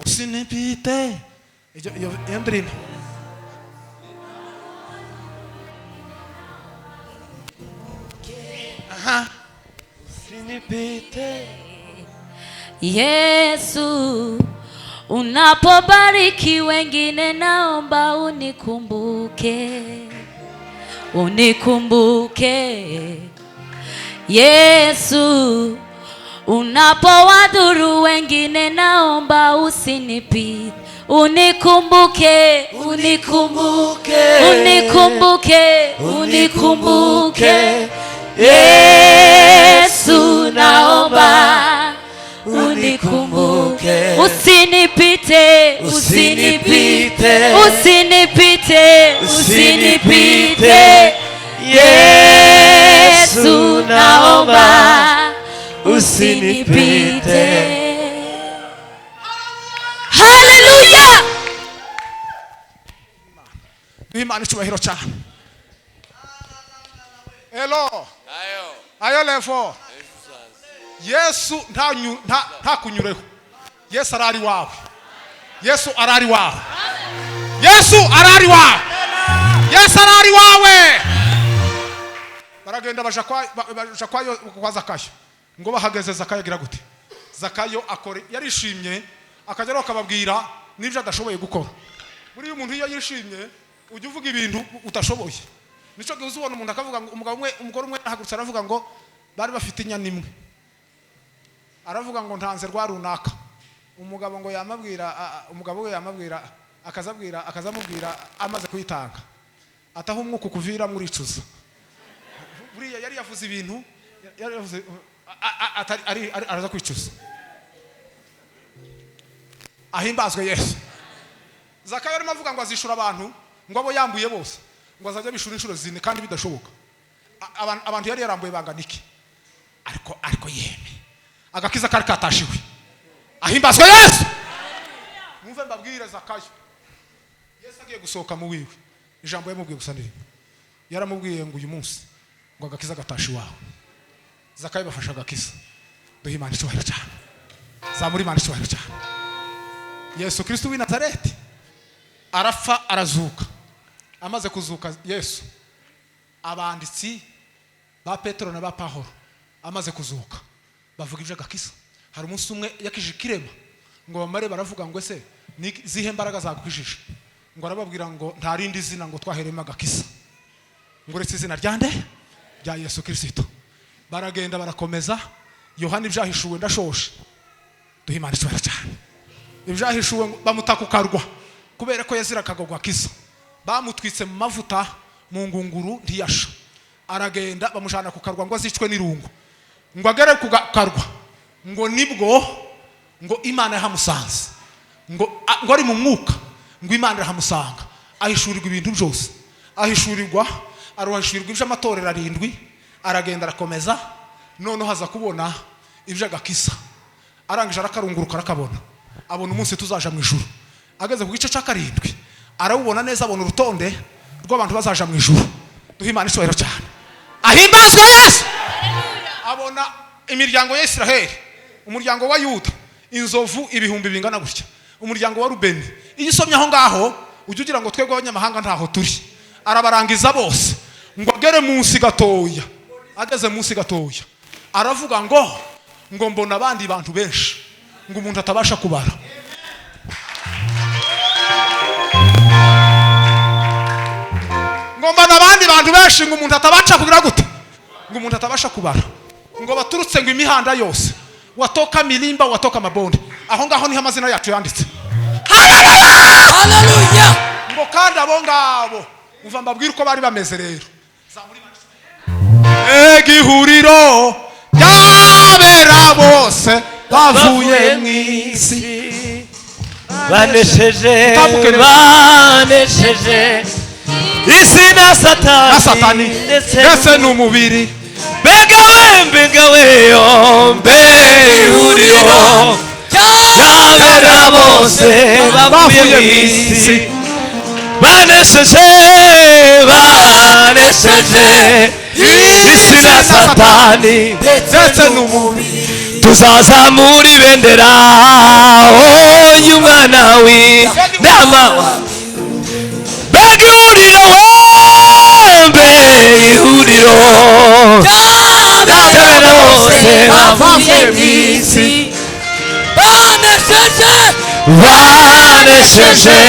Usinipite iyo ndirimbo. Aha. Usinipite. Yesu unapobariki wengine, naomba unikumbuke, unikumbuke. Yesu unapowadhuru wengine, naomba usinipite, unikumbuke, unikumbuke, unikumbuke, unikumbuke. Yesu naomba unikumbuke, usinipite, usinipite, usinipite, usinipite. Yesu naomba usinipite. Hallelujah. Imana icyubahiro cyane. Hello. Ayo levo. Yesu ntakunyureho. Yesu arari wawe. Yesu arari wawe. Yesu arari wawe. Yesu arari wawe. Baragenda baja kwa Zakayo. Ngo bahageze Zakayo agira gute? Zakayo akore yarishimye, akajya akababwira n'ibyo adashoboye gukora. Buri umuntu iyo yishimye ujya uvuga ibintu utashoboye. Nico gihe uzubona umuntu akavuga ngo umugabo umwe, umugore umwe ahagurutse aravuga ngo bari bafite inyana imwe. Aravuga ngo ntanze rwa runaka. Umugabo ngo yamabwira, umugabo we yamabwira, akazabwira, akazamubwira amaze kuyitanga. Ataho umwuka kuvira muricuza. Buriya yari yavuze ibintu, yari yavuze atari araza kwicuza. Ahimbazwe Yesu. Zakayo arimo avuga ngo azishura abantu ngo abo yambuye bose, ngo azajya bishura inshuro zine kandi bidashoboka. Abantu yari yarambuye bangana iki? Ariko yeme agakiza kari katashiwe. Ahimbazwe Yesu. Mwumve mbabwire Zakayo. Yesu agiye gusohoka mu wiwe, ijambo yamubwiye gusa nirimo. Yaramubwiye ngo uyu munsi ngo agakiza gatashi wawe. Zakayo bafasha agakiza. Duhe Imana icyubahiro cyane. Zamura Imana icyubahiro cyane. Yesu Kristo w'i Nazareti arapfa arazuka. Amaze kuzuka Yesu, abanditsi ba Petero na ba Pawulo amaze kuzuka bavuga ibyo agakiza. Hari umunsi umwe yakije ikirema ngo bamare baravuga ngo ese ni zihe mbaraga zagukijije? Ngo arababwira ngo nta rindi zina ngo twaheremo agakiza, ngo uretse izina ryande rya Yesu Kristo. Baragenda barakomeza. Yohana ibyahishuwe ndashoshe. Duhe Imana icyubahiro cyane. Ibyahishuwe bamutakukarwa kubera ko yaziraga agakiza. Bamutwitse mu mavuta mu ngunguru ntiyasha. Aragenda bamujana kukarwa ngo azicwe n'irungu. Ngo agere kukarwa ngo nibwo ngo Imana yahamusanze. Ngo ari mu mwuka ngo Imana irahamusanga. Ahishurirwa ibintu byose, ahishurirwa, aruhishurirwa iby'amatorero arindwi, aragenda arakomeza, noneho aza kubona iby'agakiza. Arangije arakarunguruka, arakabona, abona umunsi tuzaja mu ijuru. Ageze ku gice cya karindwi arawubona neza, abona urutonde rw'abantu bazaja mu ijuru. Duhe Imana icyubahiro cyane, ahimbazwe Yesu. Abona imiryango ya Israheli, umuryango wa Yuda inzovu ibihumbi bingana gutya, umuryango wa Rubeni. Iyo usomye aho ngaho ujya ugira ngo twebwe abanyamahanga ntaho turi. Arabarangiza bose ngo agere munsi gatoya. Ageze munsi gatoya aravuga ngo mbona abandi bantu benshi ngo umuntu atabasha kubara. Ngo mbona abandi bantu benshi ngo umuntu atabasha kugira gute, ngo umuntu atabasha kubara, ngo baturutse ngo imihanda yose, watoka milimba, watoka mabonde. Aho ngaho niho amazina yacu yanditse. Haleluya. Ngo kandi abo ngabo uva mbabwira uko bari bameze rero. Egihuriro ry'abera bose bavuye mu isi, banesheje, banesheje isi na Satani ndetse n'umubiri. Mbega we, mbega we, mbe ihuriro ry'abera bose bavuye mu isi, banesheje, banesheje isi na Satani ndetse n'umubiri. Tuzazamura ibendera y'umwana w'intama. Mbega ihuriro we, mbe ihuriro ry'abera bose bavuye mu isi, banesheje, banesheje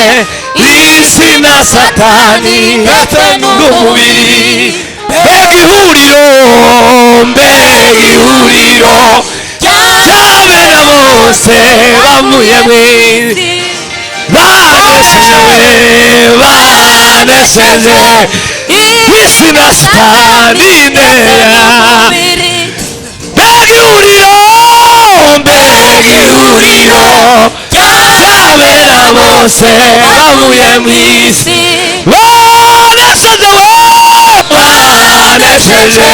isi na Satani ndetse n'umubiri. Mbega ihuriro, mbega ihuriro ry'abera bose bavuye mu isi, banesheje, banesheje isi na Satani. Mbega ihuriro, mbega ihuriro ry'abera bose bavuye mu isi, banesheje, banesheje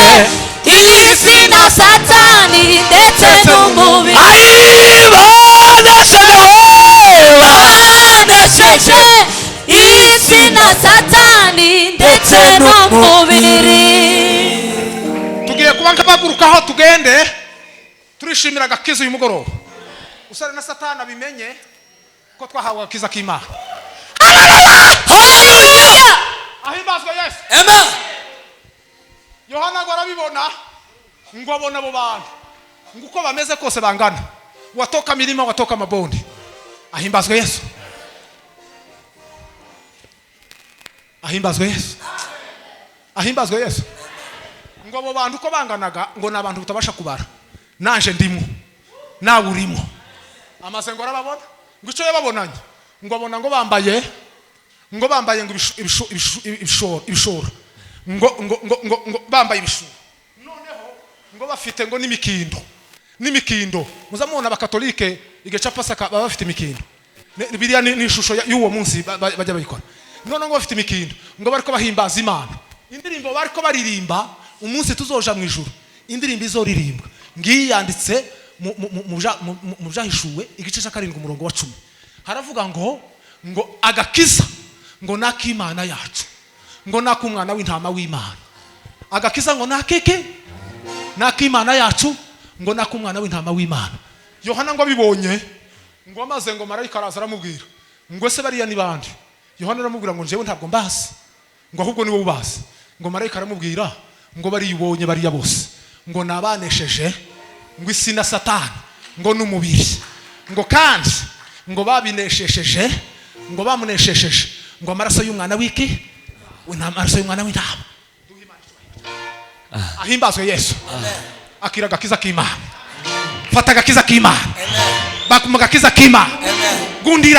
isi na Satani ndetse n'umubiri. Ayi, banesheje, banesheje isi na Satani ndetse n'umubiri. Tugiye kuba nkabagurukaho tugende, turishimira agakiza uyu mugoroba. Usare na Satani abimenye ko twahawe agakiza k'Imana. Haleluya. Ahimbazwe Yesu. Amen. Yohana ngo arabibona, ngo abona abo bantu ngo uko bameze kose bangana, watoka milima, watoka mabonde. Ahimbazwe Yesu. Ahimbazwe Yesu. Ahimbazwe Yesu. Ngo abo bantu uko banganaga ngo ni abantu utabasha kubara, nanje ndimo nawe urimo. Amaze ngo arababona, ngo icyo yababonanye ngo abona ngo bambaye, ngo bambaye ngo ibishoro, ngo ngo ngo ngo ngo bambaye ibishoro, noneho ngo bafite ngo n'imikindo, n'imikindo. Muzamubona abakatolike igihe cya Pasaka baba bafite imikindo. Biriya ni ishusho y'uwo munsi bajya bayikora. None ngo bafite imikindo, ngo bariko bahimbaza Imana. Indirimbo bariko baririmba umunsi tuzoja mu ijuru, indirimbo izoririmbwa ngiyi yanditse mu byahishuwe igice cya 7 umurongo wa 10. Haravuga ngo agakiza ngo nak'Imana yacu, ngo nak'umwana w'intama w'Imana. Agakiza ngo nakeke nak'Imana yacu, ngo nak'umwana w'intama w'Imana. Yohana ngo abibonye, ngo amaze ngo marayika araza aramubwira ngo ese bariya ni bande? Yohana aramubwira ngo njyewe ntabwo mbazi, ngo ahubwo ni wowe ubazi. Ngo marayika aramubwira ngo bariyubonye bariya bose ngo nabanesheje ngo isi na Satani ngo n'umubiri, ngo kandi ngo babineshesheje, ngo bamuneshesheje ngo amaraso y'umwana w'iki, amaraso y'umwana w'intama. Ahimbazwe Yesu. Akira agakiza k'Imana. Fata agakiza k'Imana. Bakuma agakiza k'Imana. Gundira